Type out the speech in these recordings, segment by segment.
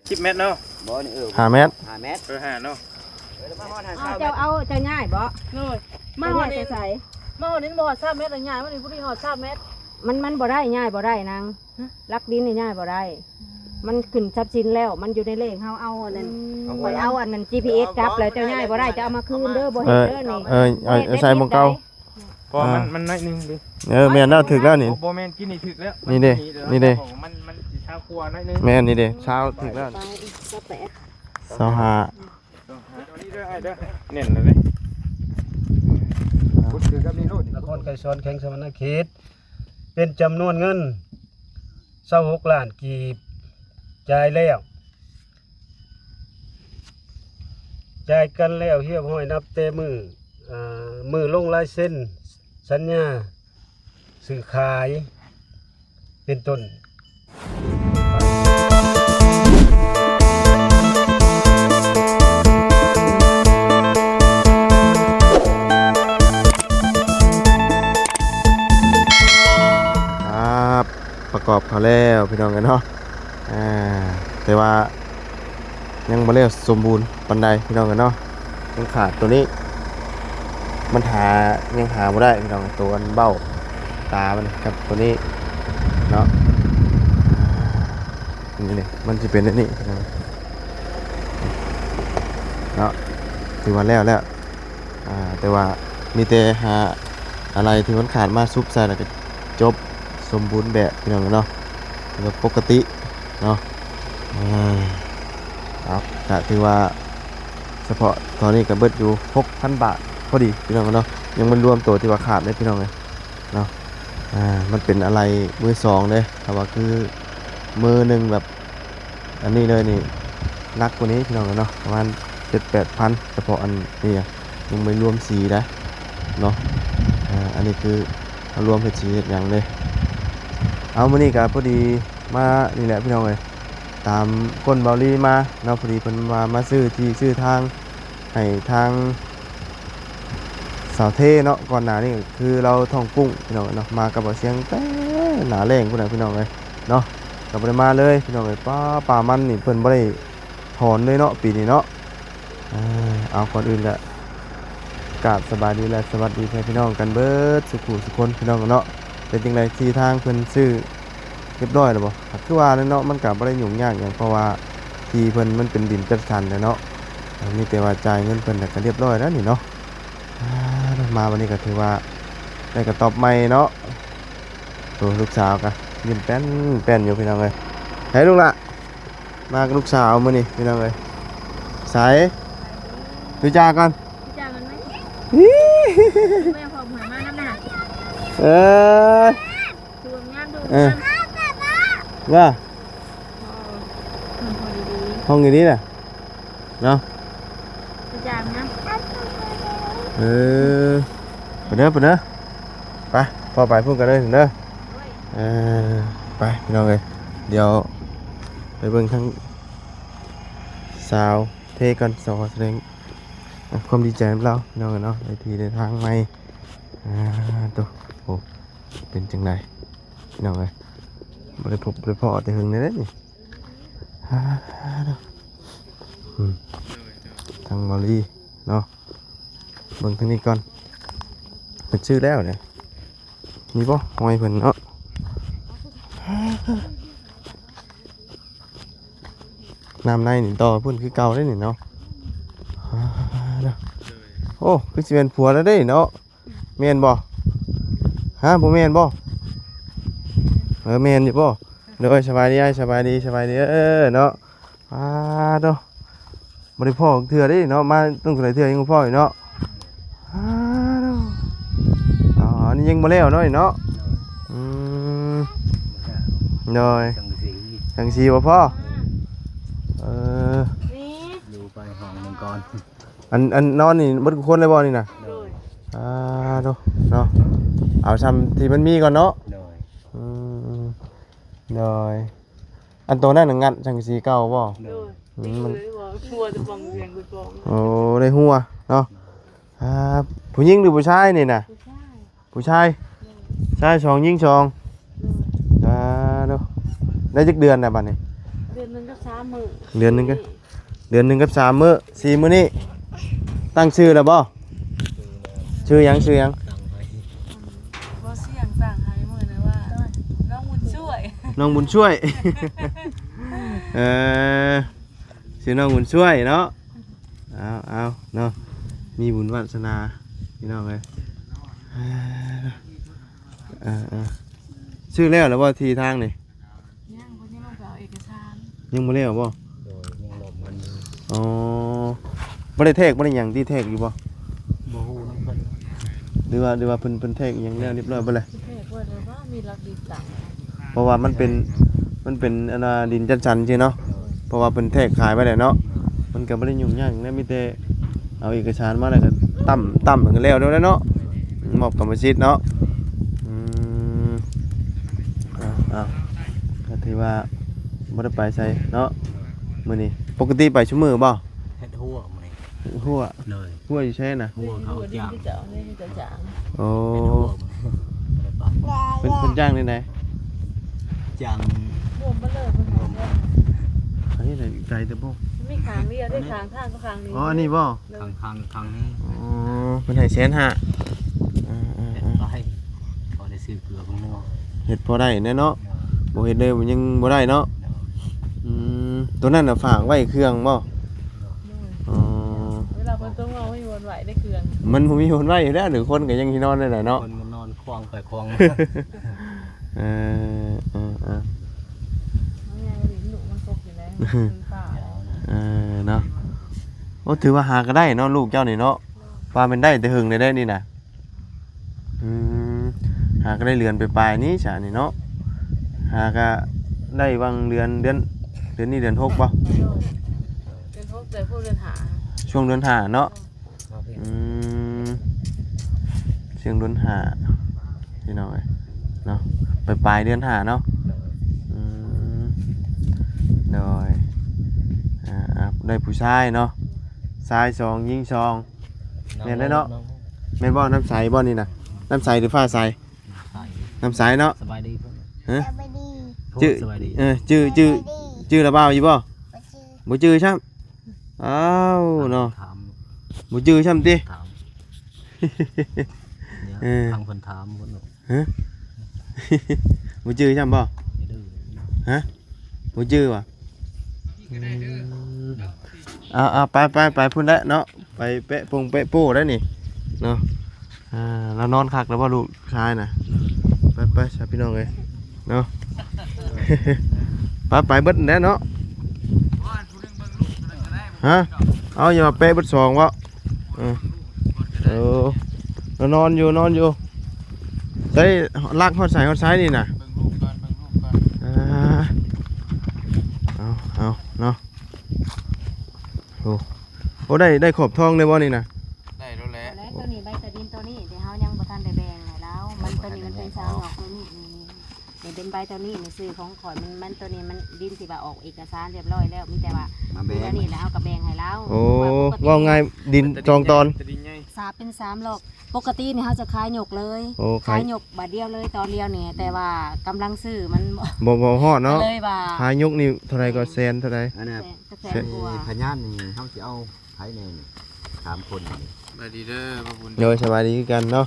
ສິບແມັດເນາະ. ບໍ່ນີ້ ເອີ ຫ້າແມັດ ຫ້າແມັດ ເອີ ຫ້າເນາະ. ເອີ ມາຮອດຫ້າ ເຈົ້າເອົາ ເຈົ້າຍ້າຍບໍ່? ໂດຍ ມາຮອດນີ້ ເຈົ້າຍ້າຍໄປໃສ? ມາຮອດນີ້ບໍ່ຮອດຊາວແມັດ ຍ້າຍມານີ້ພໍດີຮອດຊາວແມັດ. ມັນ ມັນບໍ່ໄດ້ ຍ້າຍບໍ່ໄດ້ນາງ. ຮະ? ຫຼັກດິນນີ້ຍ້າຍບໍ່ໄດ້ ອືມ ມັນຂຶ້ນຊັບສິນແລ້ວ ມັນຢູ່ໃນເລກເຮົາເອົາອັນນັ້ນ ອືມ ຂ້ອຍເອົາອັນນັ້ນ ຈີພີເອັສ ຈັບແລ້ວ ເຈົ້າຍ້າຍບໍ່ໄດ້ ເຈົ້າເອົາມາຄືນເດີ ບໍ່ເຮັດເດີນີ້ ເອີ ເອົາໃສ່ໝ່ອງເກົ່າ. ເພາະວ່າມັນ ອ່າ ມັນໜ້ອຍໜຶ່ງເດ້. ເອີ ແມ່ນແລ້ວ ຖືກແລ້ວນີ້. ບໍ່ ບໍ່ແມ່ນ ກິນນີ້ຖືກແລ້ວ. ນີ້ເດ້ ນີ້ເດ້ ມັນ ມັນຊິຊາວກວ່າໜ້ອຍໜຶ່ງ. ແມ່ນ ນີ້ເດ້ ຊາວ ຖືກແລ້ວ. ຊາວແປດ ຊາວຫ້າ ເອົານີ້ເດີ ອ້າຍເດີ ແໜ້ນແລ້ວເດ້. ພຸດຄືກັບນີ້ໂລດ. ນະຄອນໄກສອນ ແຂວງສະຫວັນນະເຂດ ເປັນຈຳນວນເງິນຊາວຫົກລ້ານກີບ ຈ່າຍແລ້ວ ຈ່າຍກັນແລ້ວຮຽບຮ້ອຍ ນັບແຕ່ມື້ ອາ ມື້ລົງລາຍເຊັນສັນຍາຊື້ຂາຍ ເປັນຕົ້ນ. ປະກອບເຂົ້າແລ້ວພີ່ນ້ອງເອີຍເນາະ. ອ່າ ແຕ່ວ່າຍັງບໍ່ແລ້ວສົມບູນປານໃດພີ່ນ້ອງເອີຍເນາະ ຍັງຂາດໂຕນີ້ ມັນຫາ ຍັງຫາບໍ່ໄດ້ພີ່ນ້ອງ. ໂຕອັນເບົ້າຕາມັນກັບໂຕນີ້ເນາະ ນີ້ ມັນຊິເປັນແນວນີ້ພີ່ນ້ອງເນາະ. ຖືວ່າແລ້ວແລ້ວ ອ່າ ແຕ່ວ່າມີແຕ່ຫາອາໄຫຼ່ທີ່ມັນຂາດມາຊຸບໃສ່ ແລ້ວກໍຈົບສົມບູນແບບພີ່ນ້ອງເນາະ ຖືວ່າປົກກະຕິເນາະ. ອ່າ ເອົາ ກະຖືວ່າສະເພາະຕອນນີ້ກໍເບິດຢູ່ຫົກພັນບາດພໍດີພີ່ນ້ອງເນາະ ຍັງບໍ່ລວມໂຕທີ່ວ່າຂາດເດ້ພີ່ນ້ອງເອີຍເນາະ. ອ່າ ມັນເປັນອາໄຫຼ່ມືສອງເດ້ ຖ້າວ່າຄືມືໜຶ່ງແບບ ອັນນີ້ເລີຍນີ້ ໜັກກວ່ານີ້ພີ່ນ້ອງເອີຍເນາະ ປະມານເຈັດແປດພັນ ສະເພາະອັນນີ້ ຍັງບໍ່ລວມສີໄດ໋ເນາະ. ອ່າ ອັນນີ້ຄືເຮົາລວມເຮັດສີເຮັດຫຍັງເດ້. ເອົາ ມື້ນີ້ກໍພໍດີມານີ້ແຫຼະພີ່ນ້ອງເອີຍ ຕາມກົ້ນເບົາລີມາເນາະ ພໍດີເພິ່ນວ່າມາຊື້ທີ່ຊື້ທາງໃຫ້ທາງ ສາວເທເນາະ. ກ່ອນໜ້ານີ້ກໍຄືລາວທ້ອງປຸ້ງພີ່ນ້ອງເນາະ ມາກັບບ່າວຊຽງແຕ່ໜ້າແລ້ງພຸ້ນນະພີ່ນ້ອງເອີຍເນາະ ກໍບໍ່ໄດ້ມາເລີຍພີ່ນ້ອງເອີຍ. ປ່າ ປ່າມັນນີ້ເພິ່ນບໍ່ໄດ້ຖອນເລີຍເນາະ ປີນີ້ເນາະ. ເອົາ ກ່ອນອື່ນກໍກາບສະບາຍດີ ແລະ ສະຫວັດດີໃຫ້ພີ່ນ້ອງກັນເບິດສູ່ຜູ້ສູ່ຄົນພີ່ນ້ອງເນາະ. ເປັນຈັ່ງໃດ ທີ່ທາງເພິ່ນຊື້ ຮຽບຮ້ອຍແລ້ວບໍ່? ກໍຄືວ່ານັ້ນເນາະ ມັນກໍບໍ່ໄດ້ຫຍຸ້ງຍາກຫຍັງ ເພາະວ່າທີ່ເພິ່ນມັນເປັນດິນຈັດສັນແຫຼະເນາະ ມີແຕ່ວ່າຈ່າຍເງິນເພິ່ນແລ້ວກໍຮຽບຮ້ອຍແລ້ວນີ້ເນາະ. ອ່າ ມາວັນນີ້ກໍຖືວ່າໄດ້ກະຕ໊ອບໃໝ່ເນາະ. ໂອ້ ລູກສາວກໍຍິ້ມແປ້ນໆຢູ່ພີ່ນ້ອງເອີຍ. ໃຫ້ລູກຫຼ້າ ມາກັບລູກສາວມື້ນີ້ພີ່ນ້ອງເອີຍ. ໃສ ດູຈາກ່ອນ ດູຈາກ່ອນໄໝ? ແມ່ພອມຫວຍມານຳນະ. ເອີ ເອີ ວ່າ ຫ້ອງດີໆນະເນາະ. ເອີ ໄປເດີ ໄປເດີ ໄປ ພໍ່ໄປພຸ້ນກັນເດີເດີ. ເອີ ໄປພີ່ນ້ອງເອີຍ ດຽວໄປເບິ່ງທາງສາວເທກ່ອນ ຂໍສະແດງຄວາມດີໃຈນຳລາວພີ່ນ້ອງເອີຍເນາະ ໄດ້ທີ່ໄດ້ທາງໃໝ່. ອ່າ ໂຕ ໂອ້ ເປັນຈັ່ງໃດພີ່ນ້ອງເອີຍ ບໍ່ໄດ້ພົບບໍ່ໄດ້ພໍ້ແຕ່ເຫິງແລ້ວເດ້ນີ້. ອືມ ທາງເບົາລີເນາະ ເບິ່ງທາງນີ້ກ່ອນ ເພິ່ນຊື້ແລ້ວເດ້. ມີບໍ່ ຮອຍເພິ່ນເນາະ? ນ້ຳໃນນີ້ຕໍ່ພຸ້ນຄືເກົ່າເດ້ນີ້ເນາະ. ໂອ້ ຄືຊິແມ່ນຜົວແລ້ວເດ້ເນາະ. ແມ່ນບໍ່? ຮະ ບໍ່ແມ່ນບໍ່? ເອີ ແມ່ນຢູ່ບໍ່? ໂດຍ ສະບາຍດີອ້າຍ ສະບາຍດີ ສະບາຍດີ ເອີ ເນາະ. ອາ ໂທ້ ບໍ່ໄດ້ພໍ້ເທື່ອເດ້ເນາະ ມາຕັ້ງຫຼາຍເທື່ອຍັງບໍ່ພໍ້ຢູ່ເນາະ. ອາ ໂທ້ ອໍ ອັນນີ້ຍັງບໍ່ແລ້ວເນາະ ນີ້ເນາະ. ອືມ ໂດຍ ສັງກະສີ ສັງກະສີບໍ່ພໍ້. ເອີ ຢູ່ໄປຫ້ອງໜຶ່ງກ່ອນ. ອັນ ອັນນອນນີ້ເບິດທຸກຄົນເລີຍບໍ່ນີ້ນະ? ໂດຍ ອາ ໂທ້ ເນາະ ເອົາຊ່ຳທີ່ມັນມີກ່ອນເນາະ. ໂດຍ ອືມ ໂດຍ ອັນໂຕນັ້ນນະ ງັດສັງກະສີເກົ່າບໍ່? ໂດຍ ອືມ ມັນ ໂອ້ ໄດ້ຮົ່ວເນາະ. ອາ ຜູ້ຍິງຫຼືຜູ້ຊາຍນີ້ນະ? ຜູ້ຊາຍ ຜູ້ຊາຍ ໂດຍ ຊາຍສອງ ຍິງສອງ. ໂດຍ ອາ ໂທ້ ໄດ້ຈັກເດືອນແລ້ວບັດນີ້? ເດືອນໜຶ່ງກັບ ສາມມື້ ເດືອນໜຶ່ງກໍ ເດືອນໜຶ່ງກັບສາມມື້ ສີ່ມື້ນີ້ ຕັ້ງຊື່ແລ້ວບໍ່? ຊື່ຫຍັງ? ຊື່ຫຍັງ? ບໍ່ ຊື່ຫຍັງ? ຕັ້ງໃຫ້ມື້ນັ້ນວ່າ ນ້ອງບຸນຊ່ວຍ ນ້ອງບຸນຊ່ວຍ ເອີ ຊື່ນ້ອງບຸນຊ່ວຍເນາະ. ເອົາ ເອົາເນາະ ມີບຸນວາດສະໜາ ພີ່ນ້ອງເອີຍ. ເອີ ເອີ ເອີ ຊື້ແລ້ວ ແລ້ວບໍ່ ທີ່ທາງນີ້? ຍັງ ເພິ່ນຍັງລົງໄປເອົາເອກະສານ ຍັງບໍ່ແລ້ວບໍ່? ໂດຍ ຍັງລົມກັນຢູ່. ອໍ ບໍ່ໄດ້ແທກ ບໍ່ໄດ້ຫຍັງຕິ ແທກຢູ່ບໍ່? ບໍ່ຮູ້ນຳເພິ່ນ ຫຼືວ່າ ຫຼືວ່າເພິ່ນ ເພິ່ນແທກອີ່ຫຍັງແລ້ວຮຽບຮ້ອຍເບິດແລ້ວ? ແທກເບິດແລ້ວ ມີຫຼັກດິນຕັ້ງ ເພາະວ່າມັນເປັນ ມັນເປັນອັນນ່າ ດິນຈັດສັນຊື່ເນາະ. ເພາະວ່າເພິ່ນແທກຂາຍໄວ້ແລ້ວເນາະ ມັນກໍບໍ່ໄດ້ຫຍຸ້ງຍາກຫຍັງນະ ມີແຕ່ເອົາເອກະສານມາແລ້ວກໍຕັ້ມ ຕັ້ມ ແລ້ວກໍແລ້ວເນາະ ມອບກຳມະສິດເນາະ. ອືມ ເອົາ ເອົາ ກໍຖືວ່າບໍ່ໄດ້ໄປໃສເນາະມື້ນີ້. ປົກກະຕິໄປຊຸມື້ບໍ່? ເຮັດຮົ້ວມື້ນີ້ ເຮັດຮົ້ວ. ໂດຍ ຮົ້ວຢູ່ໃສນະ? ຮົ້ວເຂົາຈ້າງ. ໂອ້ ເຮັດຮົ້ວມື້ນີ້ ບໍ່ໄດ້ໄປ. ເພິ່ນ ເພິ່ນຈ້າງແນວໃດ? ຈ້າງ ລວມເບິດເລີຍເພິ່ນ ລວມ ອັນນີ້ໄກແຕ່ບໍ່ ມີຂ້າງດຽວເດ້ ຂ້າງທາງກັບຂ້າງນີ້. ອໍ ອັນນີ້ບໍ່? ໂດຍ ຂ້າງ ຂ້າງ ຂ້າງນີ້. ອໍ ເພິ່ນໃຫ້ແສນຫ້າ. ເຮັດໄປ ພໍໄດ້ຊື້ເກືອກັບນົວ ເຮັດພໍໄດ້ແດ່ເນາະ. ໂດຍ ບໍ່ເຮັດເລີຍມັນຍັງບໍ່ໄດ້ເນາະ. ໂດຍ ອືມ ໂຕນັ້ນນະຝາກໄວ້ເຄື່ອງບໍ່? ໂດຍ ອໍ ເວລາຝົນຕົກມາ ມັນມີບ່ອນໄວ້ໃນເຄື່ອງ ມັນບໍ່ມີບ່ອນໄວ້ຢູ່ແລ້ວ ຫຼືຄົນກໍຍັງຊິນອນໄດ້ແຫຼະເນາະ ຄົນກໍນອນຂວ້າງໄປຂວ້າງມາ. ເອີ ເອີ ເອີ ເອີ ເນາະ ໂອ້ ຖືວ່າຫາກໍໄດ້ເນາະ ລູກເຈົ້ານີ້ເນາະ ວ່າແມ່ນໄດ້ແຕ່ເຫິງແລ້ວເດ້ນີ້ນະ. ອືມ ຫາກໍໄດ້ເດືອນປາຍໆນີ້ຊະນີ້ເນາະ ຫາກໍໄດ້ຫວ່າງເດືອນ ເດືອນ ເດືອນນີ້ເດືອນຫົກບໍ່? ເດືອນຫົກ ແຕ່ພວກເດືອນຫ້າ ຊ່ວງເດືອນຫ້າເນາະ. ອືມ ຊ່ວງເດືອນຫ້າ ພີ່ນ້ອງເອີຍເນາະ ປາຍໆເດືອນຫ້າເນາະ. ອືມ ໂດຍ ອ່າ ໄດ້ຜູ້ຊາຍເນາະ ຊາຍສອງ ຍິງສອງ ແມ່ນແລ້ວເນາະ. ແມ່ນບໍ່? ນ້ຳໃສບໍ່ນີ້ນະ? ນ້ຳໃສຫຼືຟ້າໃສ? ນ້ຳໃສເນາະ. ສະບາຍດີ. ຮະ? ສະບາຍດີ. ຈື່ ສະບາຍດີ ເອີ ຈື່ ຈື່ ຈື່ລະບ່າວຢູ່ບໍ່? ບໍ່ຈື່ ບໍ່ຈື່ຊ້ຳ. ອ້າວເນາະ ຖາມ ບໍ່ຈື່ຊ້ຳຕິ? ຖາມ ເອີ ທາງເພິ່ນຖາມເພິ່ນ. ຮະ? ບໍ່ຈື່ຊ້ຳບໍ່? ບໍ່ຈື່. ຮະ? ບໍ່ຈື່ຫວາ? ອືມ ເອົາໆ ໄປໆ ໄປພຸ້ນແຫຼະເນາະ ໄປແປະປົງແປະໂປ້ໄດ້ນີ້ເນາະ. ອ່າ ລາວນອນຄັກແລ້ວບໍ່ລູກຊາຍນະ? ໄປໆ ຊະພີ່ນ້ອງເອີຍເນາະ ໄປໆ ເບິດແຫຼະເນາະ. ຮະ? ເອົາ ຢ່າມາແປະເບິດສອງເວາະ. ເອີ ເອີ ນອນຢູ່ ນອນຢູ່. ໃສ ລັກຮອດໃສ ຮອດໃສນີ້ນະ? ເບິ່ງລູກກ່ອນ ເບິ່ງລູກກ່ອນ. ອ່າ ເອົາ ເອົາເນາະ. ໂອ້ ໂອ້ ໄດ້ ໄດ້ຂອບທອງໄດ້ບໍ່ນີ້ນະ? ໄດ້ແລ້ວແຫຼະ. ແລ້ວໂຕນີ້ໃບຕາດິນໂຕນີ້ ທີ່ເຮົາຍັງບໍ່ທັນໄດ້ແບ່ງໃຫ້ລາວ ມັນ ໂຕນີ້ມັນເປັນຊາວນອກໂຕນີ້ ນີ້ ນີ້ ນີ້ເປັນໃບໂຕນີ້ ນີ້ຊື່ຂອງຂ້ອຍ ມັນ ມັນໂຕນີ້ມັນດິນທີ່ວ່າອອກເອກະສານຮຽບຮ້ອຍແລ້ວ ມີແຕ່ວ່າມາແບ່ງ ໂຕນີ້ແລ້ວເຮົາກໍແບ່ງໃຫ້ລາວ. ໂອ້ ເວົ້າງ່າຍ ດິນສອງຕອນ ສາບເປັນສາມລອກ. ປົກກະຕິນີ້ເຮົາຈະຂາຍຍົກເລີຍ. ໂອ້ ຂາຍ ຂາຍຍົກບາດດຽວເລີຍ ຕອນດຽວນີ້ ແຕ່ວ່າກຳລັງຊື້ມັນບໍ່ ບໍ່ ບໍ່ຮອດເນາະ ກໍເລີຍວ່າ ຂາຍຍົກນີ້ເທົ່າໃດກໍ ແສນເທົ່າໃດ? ອັນນັ້ນ ແສນ ແສນກວ່າ. ພະຍານນີ້ເຮົາຊິເອົາໃຜແດ່ນີ້ ສາມຄົນນີ້? ສະບາຍດີເດີ ພໍ່ບຸນ. ໂດຍ ສະບາຍດີຄືກັນເນາະ.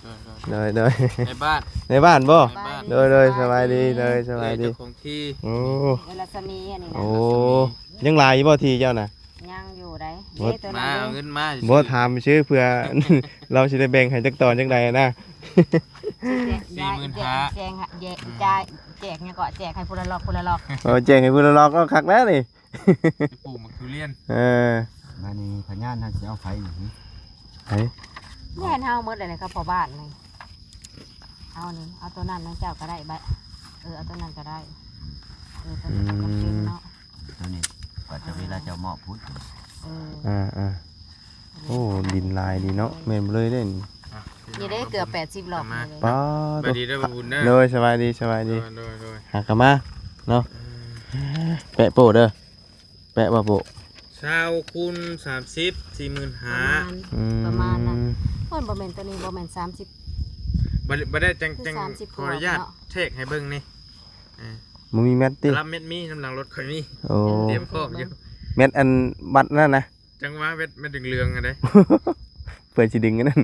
ໂດຍ ໂດຍ ໂດຍ ໃນບ້ານ ໃນບ້ານບໍ່? ໃນບ້ານ. ໂດຍ ໂດຍ ສະບາຍດີ ໂດຍ ສະບາຍດີ ເຈົ້າຂອງທີ່. ໂອ້ ເອີ ລັດສະໝີອັນນີ້ນະ. ໂອ້ ຍັງຫຼາຍຢູ່ບໍ່ທີ່ເຈົ້ານະ? ຍັງຢູ່ໃດ໋. ບໍ່ ເດ້ ໂຕນັ້ນ ມາເອົາເງິນມາ ບໍ່ ຊື່ໆ ຖາມຊື່ເພື່ອ ລາວຊິໄດ້ແບ່ງໃຫ້ຈັກຕອນຈັ່ງໃດນະ. ສີ່ໝື່ນຫ້າ ແຈກ ແຈກ ແຈກຫຍັງເກາະ ແຈກໃຫ້ຜູ້ລະລັອກ ຜູ້ລະລັອກ. ເອີ ແຈກໃຫ້ຜູ້ລະລັອກ ເອົາຄັກແລ້ວນີ້ ໄປປູກໝາກທຸລຽນ. ເອີ ບາດນີ້ພະຍານເຮົາຊິເອົາໃຜນີ້? ໃຜ? ແມ່ນເຮົາໝົດແຫຼະ ນີ້ກໍພໍ່ບ້ານນີ້. ເອົານີ້ ເອົາໂຕນັ້ນນະ ເຈົ້າກໍໄດ້ ບາດ ເອີ ເອົາໂຕນັ້ນກໍໄດ້. ເອີ ໂຕນັ້ນກໍຈຳເປັນເນາະ. ໂຕນີ້ກໍຈະເວລາເຈົ້າມອບພຸດ. ເອີ ອ່າໆ. ໂອ້ ດິນຫຼາຍດີເນາະ. ແມ່ນບໍ່ເລີຍເດ້ນີ້. ນີ້ເດ້ ເກືອບແປດສິບລອກນີ້ເດ້. ປ້າ ສະບາຍດີເດີ ບຸນເດີ. ໂດຍ ສະບາຍດີ ສະບາຍດີ. ໂດຍ ໂດຍ ໂດຍ. ຫາກະມາເນາະ. ເອີ ແປະໂປ້ເດີ ແປະວ່າໂປ້. ຊາວຄູນສາມສິບ ສີ່ໝື່ນຫ້າ. ປະມານ ອືມ ປະມານນັ້ນ. ໂອ້ຍ ບໍ່ແມ່ນ ໂຕນີ້ບໍ່ແມ່ນສາມສິບ. ບໍ່ ບໍ່ໄດ້ ຈັ່ງ ຈັ່ງ ຂໍອະນຸຍາດແທກໃຫ້ເບິ່ງນີ້. ເອີ ບໍ່ມີແມັດຕິ? ຕະລັບແມັດມີ ນຳຫຼັງລົດຂ້ອຍມີ. ໂອ້ ຕຽມພ້ອມຢູ່. ແມັດອັນວັດນັ້ນນະ? ຈັງຫວະແມັດ ແມັດເຫຼືອງໆຫັ້ນເດ້. ເພື່ອຊິດຶງອັນນັ້ນ.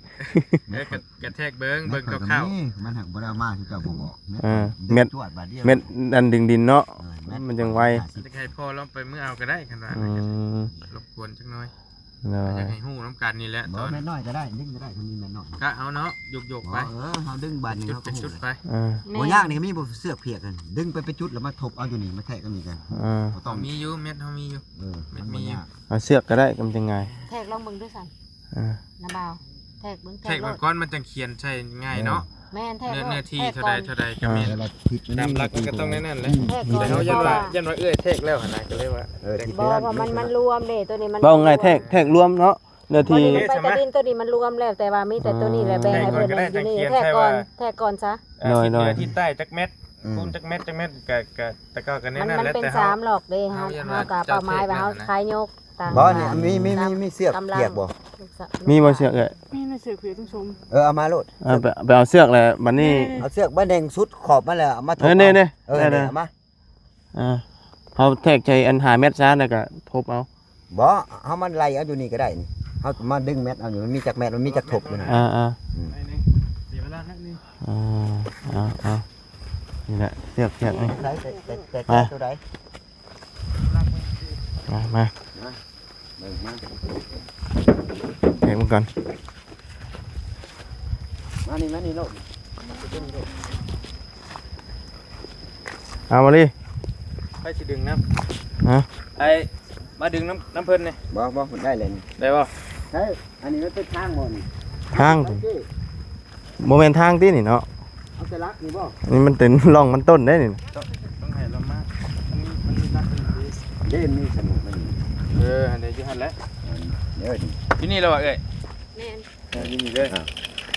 ເອີ ກະ ກະແທກເບິ່ງ ເບິ່ງຄ່າວໆ. ມັນຫາກບໍ່ໄດ້ເອົາມາ ຄືເຈົ້າບໍ່ບອກ. ເອີ ແມັດ ແມັດ ຈວດບາດດຽວ ແມັດອັນດຶງດິນເນາະ. ເອີ ແມັດ ມັນຈັ່ງໄວ. ຈະໃຫ້ພໍ່ລອງໄປມື້ເອົາກໍໄດ້ ຄັນວ່າ. ອືມ ລົບກວນຈັກໜ້ອຍ. ໂດຍ ຢາກໃຫ້ຮູ້ນຳກັນນີ້ແຫຼະ. ບໍ່ ຕອນແມັດນ້ອຍກໍໄດ້ ດຶງກໍໄດ້ ຄັນມີແມັດນ້ອຍ. ກະເອົາເນາະ ຍົກໆໄປ. ເອີ ເຮົາດຶງບາດນີ້ ເຮົາກໍຮູ້. ເອີ ບໍ່ຍາກນີ້ ກໍມີບໍ່ເຊືອກຜຽກຫັ້ນ ດຶງໄປໄປຈຸດ ແລ້ວມາທົບເອົາຢູ່ນີ້ ມາແທະກັບນີ້ກັນ. ເອີ ບໍ່ຕ້ອງ. ເຮົາມີຢູ່ ແມັດເຮົາມີຢູ່. ເອີ ມັນບໍ່ຍາກ. ເອົາເຊືອກກໍໄດ້ ມັນຈັ່ງງ່າຍ. ແທກລອງເບິ່ງດູຊັ້ນ. ເອີ ນະບ່າວ ແທກເບິ່ງ ແທກເບິ່ງກ່ອນ ມັນຈັ່ງຂຽນໃສ່ງ່າຍເນາະ. ແມ່ນ ແທກ ເນື້ອ ເນື້ອທີ່ເທົ່າໃດ ເທົ່າໃດກໍແມ່ນ. ຕາມຫຼັກມັນກໍຕ້ອງແນວນັ້ນແຫຼະ. ແຕ່ເຮົາຢ້ານວ່າ ຢ້ານວ່າເອື້ອຍແທກແລ້ວຫັ້ນນະ ກໍເລີຍວ່າ. ເອີ ທີ່ ເພາະວ່າມັນ ມັນລວມເດ້ ໂຕນີ້ມັນ ເວົ້າງ່າຍ ແທກ ແທກລວມເນາະ ເນື້ອທີ່ ມັນໄປຕາດິນ ໂຕນີ້ມັນລວມແລ້ວ ແຕ່ວ່າມີແຕ່ໂຕນີ້ແຫຼະ ແບ່ງໃຫ້ເພິ່ນຢູ່ນີ້. ແທກກ່ອນ ແທກກ່ອນຊະ. ໂດຍ ເນື້ອທີ່ໃຕ້ຈັກແມັດ ອືມ ຄູນຈັກແມັດ ຈັກແມັດ ກະ ກະ ແຕ່ເກົ່າກໍແນວນັ້ນແຫຼະ. ມັນເປັນສາມຫຼອກເດ້ ເຮົາ ເຮົາກໍເປົ້າໝາຍວ່າເຮົາຂາຍຍົກ. ບໍ່ ນີ້ມີ ມີ ມີ ມີເຊືອກຜຽກບໍ່? ມີບໍ່ເຊືອກເອື້ອຍ? ມີ ມີເຊືອກຜຽກທັງຊົມ. ເອີ ເອົາມາໂລດ. ເອີ ໄປ ໄປເອົາເຊືອກແຫຼະ ບັດນີ້ ເອົາເຊືອກມາແດ່ງສຸດຂອບມາແລ້ວ ເອົາມາທົບເອົາ. ເອີ ນີ້ ນີ້ ເອີ ນີ້ ນີ້ ເອົາມາ. ອ່າ ເຮົາແທກໃສ່ອັນຫ້າແມັດຊະ ແລ້ວກໍທົບເອົາ. ບໍ່ ເຮົາມາໄລ່ເອົາຢູ່ນີ້ກໍໄດ້ນີ້ ເຮົາມາດຶງແມັດເອົາຢູ່ ມັນມີຈັກແມັດ ມັນມີຈັກທົບຢູ່ຫັ້ນ. ອ່າໆ ອືມ ເສຍເວລາໜ້ອຍໜຶ່ງ. ອ່າ ເອົາໆ ນີ້ແຫຼະ ເຊືອກ ເຊືອກນີ້. ໃສ່ ໃສ່ ໃສ່ ໃສ່ ມາ ໂຕໃດ? ມາ ມາ ມາ ເບິ່ງມາ ເຮັດມັນກ່ອນ. ມານີ້ ມານີ້ໂລດ. ເອົາມາລີ ໃຜຊິດຶງນຳ? ຮະ? ໄອ້ ມາດຶງນຳ ນຳເພິ່ນນີ້. ບໍ່ ບໍ່ ໄດ້ແລ້ວນີ້. ໄດ້ບໍ່? ໃຊ່ ອັນນີ້ມັນເປັນທາງບໍ່ນີ້? ທາງ ບໍ່ແມ່ນທາງຕິນີ້ເນາະ? ເອົາແຕ່ຫຼັກນີ້ບໍ່? ນີ້ມັນເປັນຮ່ອງມັນຕົ້ນເດ້ນີ້. ຕ້ອງ ຕ້ອງໃຫ້ລາວມາ ມັນມີ ມັນມີຫຼັກຢູ່ນີ້ເດ້ ມີສະໜຸກມັນ. ເອີ ຫັ້ນເດ້ ຢູ່ຫັ້ນແຫຼະ. ເອີ ຢູ່ນີ້ແລ້ວວ່າເອື້ອຍ? ແມ່ນ. ເອີ ຢູ່ນີ້ເດີ. ອ່າ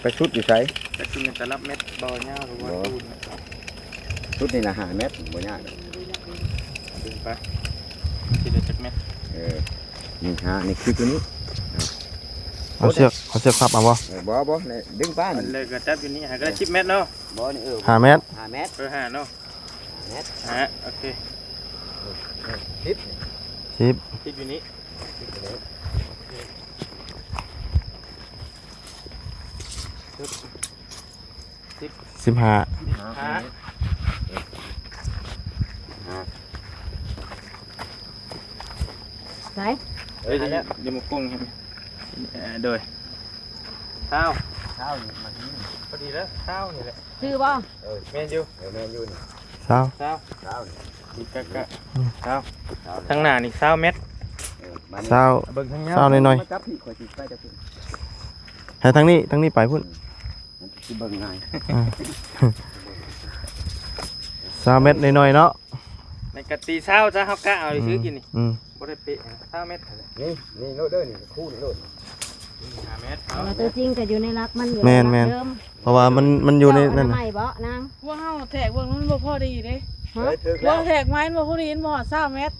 ໄປສຸດຢູ່ໃສ? ຈັກຊິແມ່ນຕະລັບແມັດບໍ່ ຍາວຫຼືວ່າ ບໍ່ ຕູນ? ສຸດນີ້ລະຫ້າແມັດ ບໍ່ຍາກດອກ. ດຶງໄປ ຊິໄດ້ຈັກແມັດ? ເອີ ນີ້ຫ້າ ນີ້ຄືຕົວນີ້. ເອົາເຊືອກ ເອົາເຊືອກພັບເອົາບໍ່? ເອີ ບໍ່ ບໍ່ ແລ້ວດຶງໄປ ແລ້ວກໍຈັບຢູ່ນີ້ ໃຫ້ກໍໄດ້ສິບແມັດເນາະ. ບໍ່ ນີ້ ເອີ ຫ້າແມັດ ຫ້າແມັດ. ເອີ ຫ້າເນາະ ຫ້າແມັດ. ອ່າ ໂອເຄ ສິບ ສິບ ສິບຢູ່ນີ້ ສິບຢູ່ນີ້. ໂອເຄ ສິບ ສິບຫ້າ ສິບຫ້າ. ໃສ? ເອີຍ ເອົາແລ້ວ ດຽວມາກົງໃຫ້. ເອີ ໂດຍ ຊາວ ຊາວນີ້ມັນ ພໍດີແລ້ວ ຊາວນີ້ແຫຼະ. ຊື່ບໍ່? ເອີ ແມ່ນຢູ່. ເອີ ແມ່ນຢູ່ນີ້ ຊາວ ຊາວ ຊາວນີ້ ຕິດກະກະ ອືມ ຊາວ ຊາວ ທາງໜ້ານີ້ຊາວແມັດ. ເອີ ມານີ້ ຊາວ ເບິ່ງທາງຍາວ ຊາວໜ້ອຍໆ ມາຈັບພີ້ ຂ້ອຍຊິໄປຈັບພີ້ ໃຫ້ທາງນີ້ ທາງນີ້ໄປພຸ້ນ. ອືມ ມັນຊິເບິ່ງງ່າຍ. ອ່າ ຊາວແມັດໜ້ອຍໆເນາະ. ໃນກະຕີຊາວຊະ ເຮົາກະເອົາຊື່ກິນນີ້. ອືມ ບໍ່ໄດ້ເປະ ຊາວແມັດຫັ້ນແຫຼະ. ນີ້ ນີ້ໂລດເດີ ນີ້ ຄູ່ນີ້ໂລດ ຫ້າແມັດ. ແລ້ວຕົວຈິງກໍຢູ່ໃນຫຼັກມັນຢູ່. ແມ່ນໆ ເດີມ ເພາະວ່າມັນ ມັນຢູ່ໃນນັ້ນນະ. ເຈົ້າອະນາໄມບໍ່ນາງ? ພວກເຮົາແທກເບິ່ງ ມັນບໍ່ພໍດີເດ້. ຮະ? ເອີ ຖືກແລ້ວ ພວກແທກມາ ມັນບໍ່ພໍດີ ມັນບໍ່ຮອດຊາວແມັດ.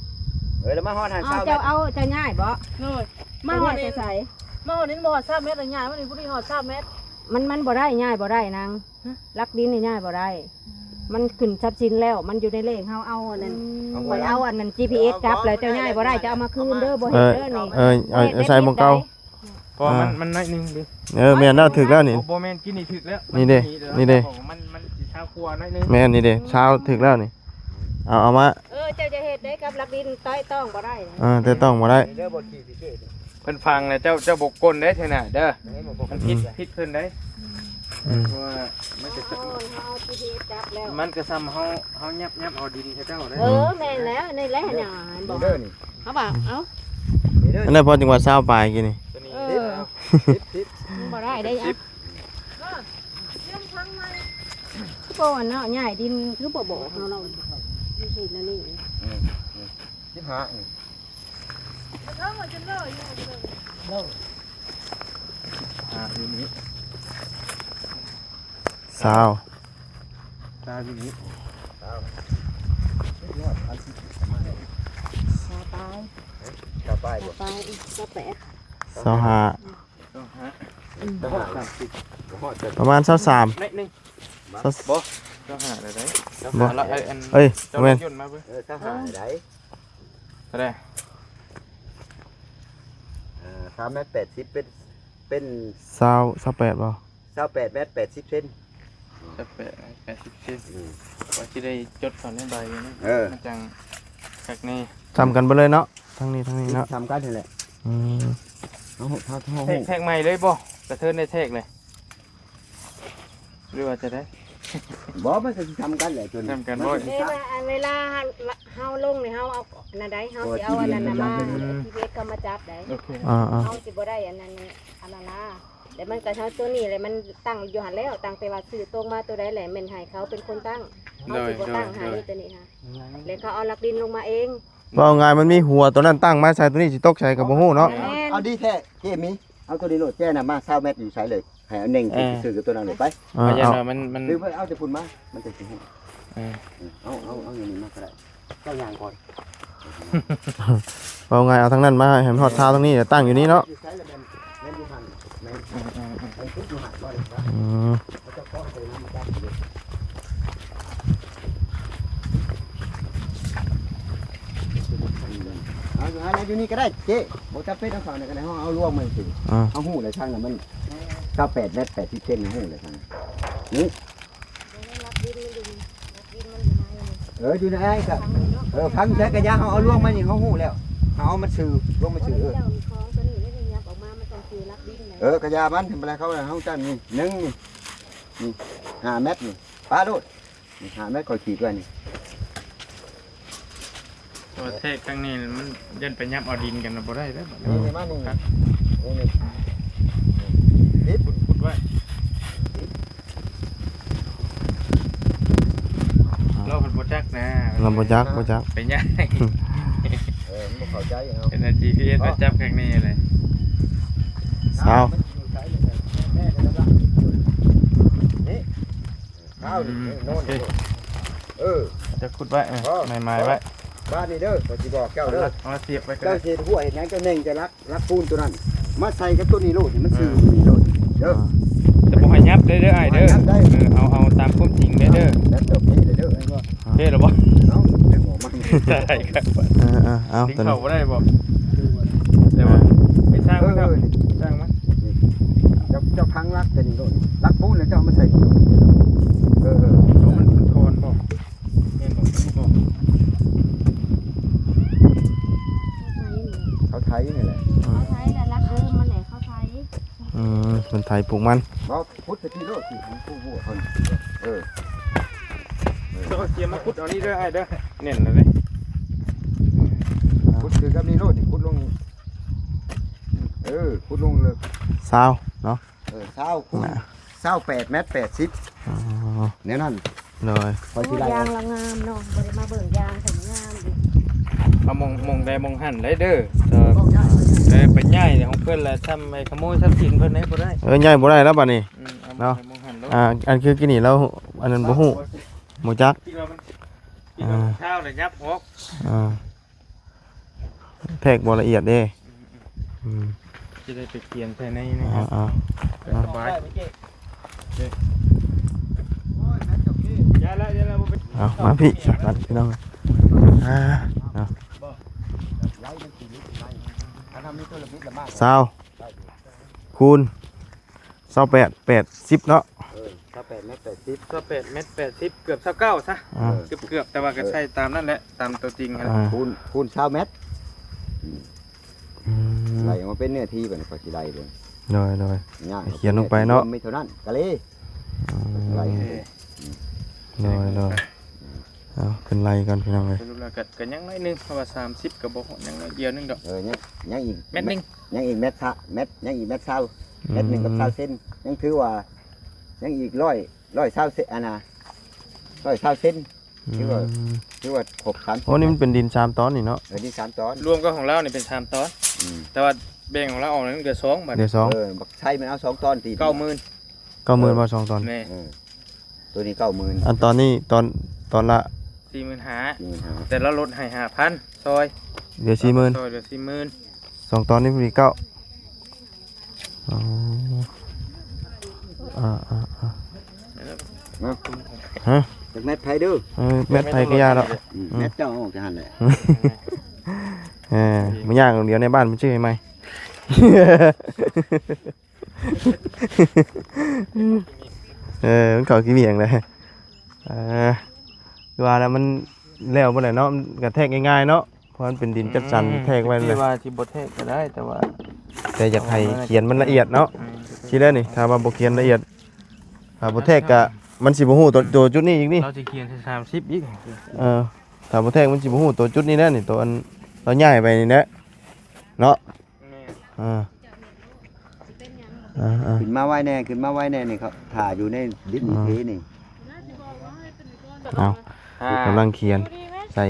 ເອີ ແລ້ວມາຮອດຫັ້ນ ອ້າວ ຊາວແມັດ ເຈົ້າເອົາ ເຈົ້າຍ້າຍບໍ່? ໂດຍ ມາຮອດນີ້ ມາຮອດນີ້ບໍ່ຮອດຊາວແມັດ ຍ້າຍມານີ້ ພໍດີຮອດຊາວແມັດ. ມັນ ມັນບໍ່ໄດ້ ຍ້າຍບໍ່ໄດ້ນາງ. ຮະ? ຫຼັກດິນນີ້ຍ້າຍບໍ່ໄດ້. ອືມ ມັນຂຶ້ນຊັບສິນແລ້ວ ມັນຢູ່ໃນເລກເຮົາເອົາອັນນັ້ນ. ອືມ ຂ້ອຍເອົາອັນນັ້ນ ຈີພີເອັສ ຈັບແລ້ວ ເຈົ້າຍ້າຍບໍ່ໄດ້ ເຈົ້າເອົາມາຄືນເດີ. ບໍ່ເຫັນເດີນີ້. ເອີ ເອີ ໃສ່ໝ່ອງເກົ່າ ເພາະວ່າມັນ ອ່າ ມັນໜ້ອຍໜຶ່ງເດ້. ເອີ ແມ່ນແລ້ວ ຖືກແລ້ວນີ້. ໂອ້ ບໍ່ແມ່ນ ກິນນີ້ຖືກແລ້ວ. ນີ້ເດ້ ນີ້ເດ້ ມັນ ມັນຊິຊາວກວ່າໜ້ອຍໜຶ່ງ. ແມ່ນນີ້ເດ້ ຊາວ ຖືກແລ້ວນີ້. ເອົາ ເອົາມາ. ເອີ ເຈົ້າຈະເຮັດໄດ້ກັບຫຼັກດິນ ແຕະຕ້ອງບໍ່ໄດ້. ເອີ ແຕະຕ້ອງບໍ່ໄດ້. ເດີ ບໍ່ຂີ້ຂີ້ເກດ ເພິ່ນຟັງແລ້ວ ເຈົ້າ ເຈົ້າບໍ່ກົນເດ້ເທື່ອໜ້າເດີ. ມັນຜິດ ຜິດເພິ່ນເດ້. ອືມ ເພາະວ່າມັນກໍ ເຮົາ ເຮົາ ຈີພີເອັສ ຈັບແລ້ວ ມັນກໍສ່ຳເຮົາ ເຮົາຫຍັບ ຫຍັບເອົາດິນເຂົາເຈົ້າເດ້. ເອີ ແມ່ນແລ້ວ ນີ້ແຫຼະ ນີ້ເດີນີ້. ເຮົາວ່າ ເອົ້າ ນີ້ເດີ. ອັນນັ້ນພໍຈຶ່ງວ່າຊາວປາຍກີ້ນີ້. ຕົວນີ້ ເອີ ສິບ ສິບ ມັນບໍ່ໄດ້ເດ້. ສິບ ເອີ ເລື່ອງທາງໃໝ່ ຄືບໍ່ເນາະ ຍ້າຍດິນ ຄືບໍ່ບອກເຮົາເນາະ. ເຮັດແນວນີ້ ອືມ ສິບຫ້າ ນີ້ ເອີ ສິບຫ້າຢູ່ນີ້ ຊາວ ຊາວຢູ່ນີ້ ຊາວປາຍ ຊາວປາຍ ຊາວປາຍ ຊາວແປດ ຊາວຫ້າ ຊາວຫ້າ ອືມ ປະມານຊາວສາມ ໜ້ອຍໜຶ່ງ ຊາວ ບໍ່ ເຈົ້າຫາໄດ້ໄດ໋. ບໍ່ ລະໄອ້ອັນ ເອີຍ ເຈົ້າ ບໍ່ແມ່ນ ລົດຍົນມາເບິ່ງ ເອີ ເຈົ້າຫາໄດ້ ເທົ່າໃດ? ເອີ ສາມແມັດແປດສິບ ເປັນ ເປັນ ຊາວ ຊາວແປດບໍ່? ຊາວແປດແມັດແປດສິບເຊັນ ຊາວແປດ ແປດສິບເຊັນ ອືມ ວ່າຊິໄດ້ຈົດເຂົ້າໃນໃບນີ້ ເອີ ມັນຈັ່ງຄັກແນ່. ສ່ຳກັນເບິດເລີຍເນາະ ທັງນີ້ທັງນີ້ເນາະ ສ່ຳກັນຫັ້ນແຫຼະ. ອືມ ເຮົາ ເຮົາ ເຮົາ ແທກ ແທກໃໝ່ເລີຍບໍ່? ກະເທີນໄດ້ແທກເລີຍ ຫຼືວ່າຈະໄດ້? ບໍ່ ມັນກະຊິສ່ຳກັນແຫຼະ ສ່ຳກັນບໍ່? ເວລາ ເວລາເຮົາລົງນີ້ ເຮົາເອົານັ້ນໃດ ເຮົາຊິເອົາອັນນັ້ນນະມາ ທີພີເອັສ ເຂົ້າມາຈັບໃດ. ໂອເຄ ອ່າໆ ເຮົາຊິບໍ່ໄດ້ອັນນັ້ນ ອັນນັ້ນນະ ແລ້ວມັນກະເອົາໂຕນີ້ແຫຼະ ມັນຕັ້ງຢູ່ຫັ້ນແລ້ວ ຕັ້ງແຕ່ວ່າຊື້ຕົງມາໂຕໃດແຫຼະ ແມ່ນໃຫ້ເຂົາເປັນຄົນຕັ້ງ ເຮົາຊິບໍ່ຕັ້ງໃຫ້ໂຕນີ້ຫັ້ນ ແລ້ວເຂົາເອົາຫຼັກດິນລົງມາເອງ. ເວົ້າງ່າຍ ມັນມີຫົວໂຕນັ້ນຕັ້ງມາໃສ່ ໂຕນີ້ຊິຕົກໃສ່ກະບໍ່ຮູ້ເນາະ. ແມ່ນ ເອົາດີແທ້ ເຈມີ ເອົາໂຕນີ້ໂລດ ແຈນະມາ ຊາວແມັດຢູ່ໃສເລີຍ ໃຫ້ເອົາເນັ່ງ ເອີ ຊື້ກັບໂຕນັ້ນໂລດໄປ. ເອົາ ເອົາ ມັນ ມັນ ຫຼືເພິ່ນເອົາແຕ່ພຸ້ນມາ ມັນຈັ່ງຊິຮູ້. ເອີ ເອົາ ເອົາ ເອົາຢູ່ນີ້ມາກະໄດ້ ເຈົ້າຍ່າງກ່ອນ. ເວົ້າງ່າຍ ເອົາທາງນັ້ນມາໃຫ້ມັນຮອດຊາວທາງນີ້ ແລ້ວຕັ້ງຢູ່ນີ້ເນາະ. ຢູ່ໃສລະແມ່ນ ແມ່ນຢູ່ຫັ້ນ ແມ່ນ ເອີ ແມ່ນຕິດຢູ່ຫັ້ນບໍ່ໄດ້. ອືມ ເຂົາເຈົ້າປ້ອນໄປນຳກັນຢູ່. ເອົາ ເອົາຢູ່ນີ້ກະໄດ້ເຈ້ ບໍ່ຈຳເປັນເອົາເຂົ້ານີ້ກະໄດ້ ເຮົາເອົາລວມມັນຊື່ ອ່າ ເຮົາຮູ້ແລ້ວທາງນັ້ນມັນຊາວແປດແມັດແປດສິບເຊັນ ເຮົາຮູ້ແລ້ວທາງນີ້. ເອີ ຢູ່ໃນ ເອີ ຝັງໃສ່ກະຢ່າ ເຮົາເອົາລວມມັນນີ້ ເຮົາຮູ້ແລ້ວ ເຮົາເອົາມັນຊື່ ລວມມັນຊື່. ເອີ ເອີ ກະຢ່າມັນ ທຳລາຍເຂົາ ເຮົາຕັ້ງນີ້ ໜຶ່ງນີ້ ນີ້ ຫ້າແມັດນີ້ ປະໂລດ ນີ້ ຫ້າແມັດ ຂ້ອຍຂີດໄວ້ນີ້. ແຕ່ວ່າແທກທາງນີ້ມັນຢ້ານໄປຫຍັບເອົາດິນກັນ ບໍ່ໄດ້ເດີ. ນີ້ ນີ້ມານີ້ ນີ້ ນີ້ ນີ້ ຂຸດ ຂຸດໄວ້ ລາວເພິ່ນບໍ່ຈັກນະ ລາວບໍ່ຈັກ ບໍ່ຈັກ ໄປຍ້າຍ. ເອີ ມັນບໍ່ເຂົ້າໃຈເຮົາ ເປັນ ຈີພີເອັສ ມາຈັບທາງນີ້ເລີຍ. ຊາວ ນີ້ ເອົານີ້ ອືມ ນີ້ໂນ່ນ ໂອເຄ ນີ້ ເອີ ຈະຂຸດໄວ້ ເອີ ໝາຍໆໄວ້ ບ້ານນີ້ເດີ ຂ້ອຍຊິບອກເຈົ້າເດີ ເອົາມາສຽບໄວ້ກະໄດ້ ເຈົ້າຊິເຮັດຮົ້ວເຮັດຫຍັງ ເຈົ້າເນັ່ງຈະລັກ ຫຼັກປູນໂຕນັ້ນ ມາໃສ່ກັບໂຕນີ້ໂລດ ໃຫ້ມັນຊື່ ອືມ ໂຕນີ້ໂລດເດີ. ອ່າ ແຕ່ບໍ່ໃຫ້ຫຍັບເດີ ເດີ ອ້າຍເດີ ເອີ ເອົາ ເອົາຕາມຄວາມຈິງເດີ ເດີ ແລ້ວໂຕນີ້ເດີ ເຫັນບໍ່? ເອົາ ດຶງອອກມາ ໄດ້ຄັກ ເອີ ເອີ ເອົາ ດຶງເຂົ້າບໍ່ໄດ້ບໍ່? ແຕ່ວ່າ ເອີ ໄປສ້າງມັນເຖາະ ເອີ ນີ້ ເຈົ້າ ເຈົ້າພັງຫຼັກແຕ່ນີ້ໂລດ ຫຼັກປູນແລ້ວເຈົ້າເອົາມາໃສ່ນີ້ໂລດ. ເອີ ເອີ ມັນ ມັນຖອນບໍ່? ແມ່ນບໍ່? ມັນບໍ່ ເຂົາໄຖນີ້ແຫຼະ ເຂົາໄຖແຫຼະ ຫຼັກເດີມມັນແຫຼະ ເຂົາໄຖ. ອືມ ເພິ່ນໄຖປູກມັນ ບໍ່ ຂຸດໃສ່ພີ້ໂລດ ຊິຂອງຜູ້ບົວເພິ່ນ. ເອີ ເອີ ເຈົ້າເອົາສຽມມາຂຸດເອົານີ້ເດີອ້າຍເດີ ແໜ້ນແລ້ວເດ້. ຂຸດຄືກັບນີ້ໂລດ ນີ້ ຂຸດລົງ ເອີ ຂຸດລົງເລີຍ ຊາວເນາະ. ເອີ ຊາວຄູນຊາວແປດແມັດແປດສິບ ອໍ ແນວນັ້ນ ໂດຍ ຂ້ອຍຊິໄລ່ ໂອ້ ຢາງລາວງາມເນາະ ບໍ່ໄດ້ມາເບິ່ງຢາງເພິ່ນງາມອີກ. ເອົາໝ່ອງ ໝ່ອງໃດໝ່ອງຫັ້ນໄດ້ເດີ ເອີ ໄປຍ້າຍຂອງເພິ່ນລະ ທຳໃຫ້ຂະໂມຍຊັບສິນເພິ່ນໄດ້ບໍ່ໄດ້. ເອີ ຍ້າຍບໍ່ໄດ້ແລ້ວບາດນີ້ ອືມ ເອົາໝ່ອງໃດໝ່ອງຫັ້ນໂລດ ອ່າ ອັນຄືກີ້ນີ້ລາວ ອັນນັ້ນບໍ່ຮູ້ ບໍ່ຈັກ ຄິດວ່າມັນ ຄິດວ່າມັນ ອ່າ ເຊົ້າລະຫຍັບອອກ ອ່າ ແທກບໍ່ລະອຽດເດ້ ອືມ ອືມ ອືມ ຈະໄດ້ໄປຂຽນໃສ່ໃນນີ້ ເອົາ ເອົາ ສະບາຍ ເອົາ ມາພີ້ສະ ບັດພີ່ນ້ອງ ອ່າ ເນາະ ຊາວ ຄູນ ຊາວແປດ ແປດສິບເນາະ ເອີ ຊາວແປດແມັດແປດສິບ ຊາວແປດແມັດແປດສິບ ເກືອບຊາວເກົ້າຊະ ອ່າ ເກືອບໆ ແຕ່ວ່າກະໃສ່ຕາມນັ້ນແຫຼະ ຕາມໂຕຈິງຫັ້ນແຫຼະ ເອີ ຄູນ ຄູນຊາວແມັດ ອືມ ອືມ ໄລ່ອອກມາເປັນເນື້ອທີ່ບັດນີ້ ຂ້ອຍຊິໄລ່ເບິ່ງ ໂດຍ ໂດຍ ຍາກ ຂຽນລົງໄປເນາະ ມີເທົ່ານັ້ນກະເລີ ອືມ ໄລ່ ໂດຍ ໂດຍ ເອົາ ຂຶ້ນໄລ່ກ່ອນພີ່ນ້ອງເອີຍ ສະຫຼຸບແລ້ວກະ ກະຍັງໜ້ອຍໜຶ່ງ ເພາະວ່າສາມສິບກະບໍ່ຮອດ ຍັງໜ້ອຍດຽວໜຶ່ງດອກ ເອີ ຍັງ ຍັງອີກແມັດໜຶ່ງ ຍັງອີກແມັດຊະ ແມັດ ຍັງອີກແມັດຊາວ ອືມ ແມັດໜຶ່ງກັບຊາວເຊັນ ຍັງຖືວ່າ ຍັງອີກຮ້ອຍ ຮ້ອຍຊາວເຊັນ ອັນນ່າ ຮ້ອຍຊາວເຊັນ ອືມ ຖືວ່າ ຖືວ່າຄົບສາມສິບ ໂອ້ ນີ້ມັນເປັນດິນສາມຕອນນີ້ເນາະ ເອີ ດິນສາມຕອນ ລວມກັບຂອງລາວນີ້ເປັນສາມຕອນ ອືມ ແຕ່ວ່າແບ່ງຂອງລາວອອກນັ້ນເຫຼືອສອງ ບາດນີ້ເຫຼືອສອງ ເອີ ບັກໄຊມັນເອົາສອງຕອນຕິ ເກົ້າໝື່ນ ເກົ້າໝື່ນບໍ່ ສອງຕອນ ແມ່ນ ເອີ ໂຕນີ້ເກົ້າໝື່ນ ອັນຕອນນີ້ຕອນ ຕອນລະ ສີ່ໝື່ນຫ້າ ສີ່ໝື່ນຫ້າ ແຕ່ລາວລົດໃຫ້ຫ້າພັນ ຊ່ອຍ ເຫຼືອສີ່ໝື່ນ ຊ່ອຍເຫຼືອສີ່ໝື່ນ ສອງຕອນນີ້ມີເກົ້າ ອໍ ອ່າໆໆ ເນາະ ຮະ ຈັກແມັດໃຜເດີ ເອີ ແມັດໃຜກໍຢ່າດອກ ອືມ ແມັດເຈົ້າອອກຈາກຫັ້ນແຫຼະ ເອີ ບໍ່ຍາກດອກ ດຽວໃນບ້ານມັນຊື້ໃຫ້ໃໝ່ ເອີ ມັນເຂົ້າຂີ້ໝ້ຽງເລີຍ ເອີ ຄືວ່າແລ້ວ ມັນແລ້ວບໍ່ໄດ້ເນາະ ມັນກະແທກງ່າຍໆເນາະ ເພາະມັນເປັນດິນຈັດສັນ ອືມ ແທກໄວ້ ຄິດ ແລ້ວ ວ່າຊິບໍ່ແທກກໍໄດ້ ແຕ່ວ່າ ແຕ່ຢາກໃຫ້ຂຽນມັນລະອຽດເນາະ ອືມ ຊີ້ແລ້ວນີ້ ຖ້າວ່າບໍ່ຂຽນລະອຽດ ຖ້າບໍ່ແທກກະມັນຊິບໍ່ຮູ້ໂຕ ໂຕຈຸດນີ້ອີກນີ້ ລາວຊິຂຽນໃສ່ສາມສິບອີກ ເອີ ຖ້າບໍ່ແທກມັນຊິບໍ່ຮູ້ໂຕຈຸດນີ້ແຫຼະນີ້ ໂຕອັນລາວຍ້າຍໄປນີ້ແຫຼະເນາະ ແມ່ນ ເອີ ເອີ ເອີ ຂຶ້ນມາໄວແດ່ ຂຶ້ນມາໄວແດ່ນີ້ ເຂົາຖ້າຢູ່ໃນດິນນີ້ ເອີ ເພນີ້ ເອົາ ອ່າ ກຳລັງຂຽນໃສ່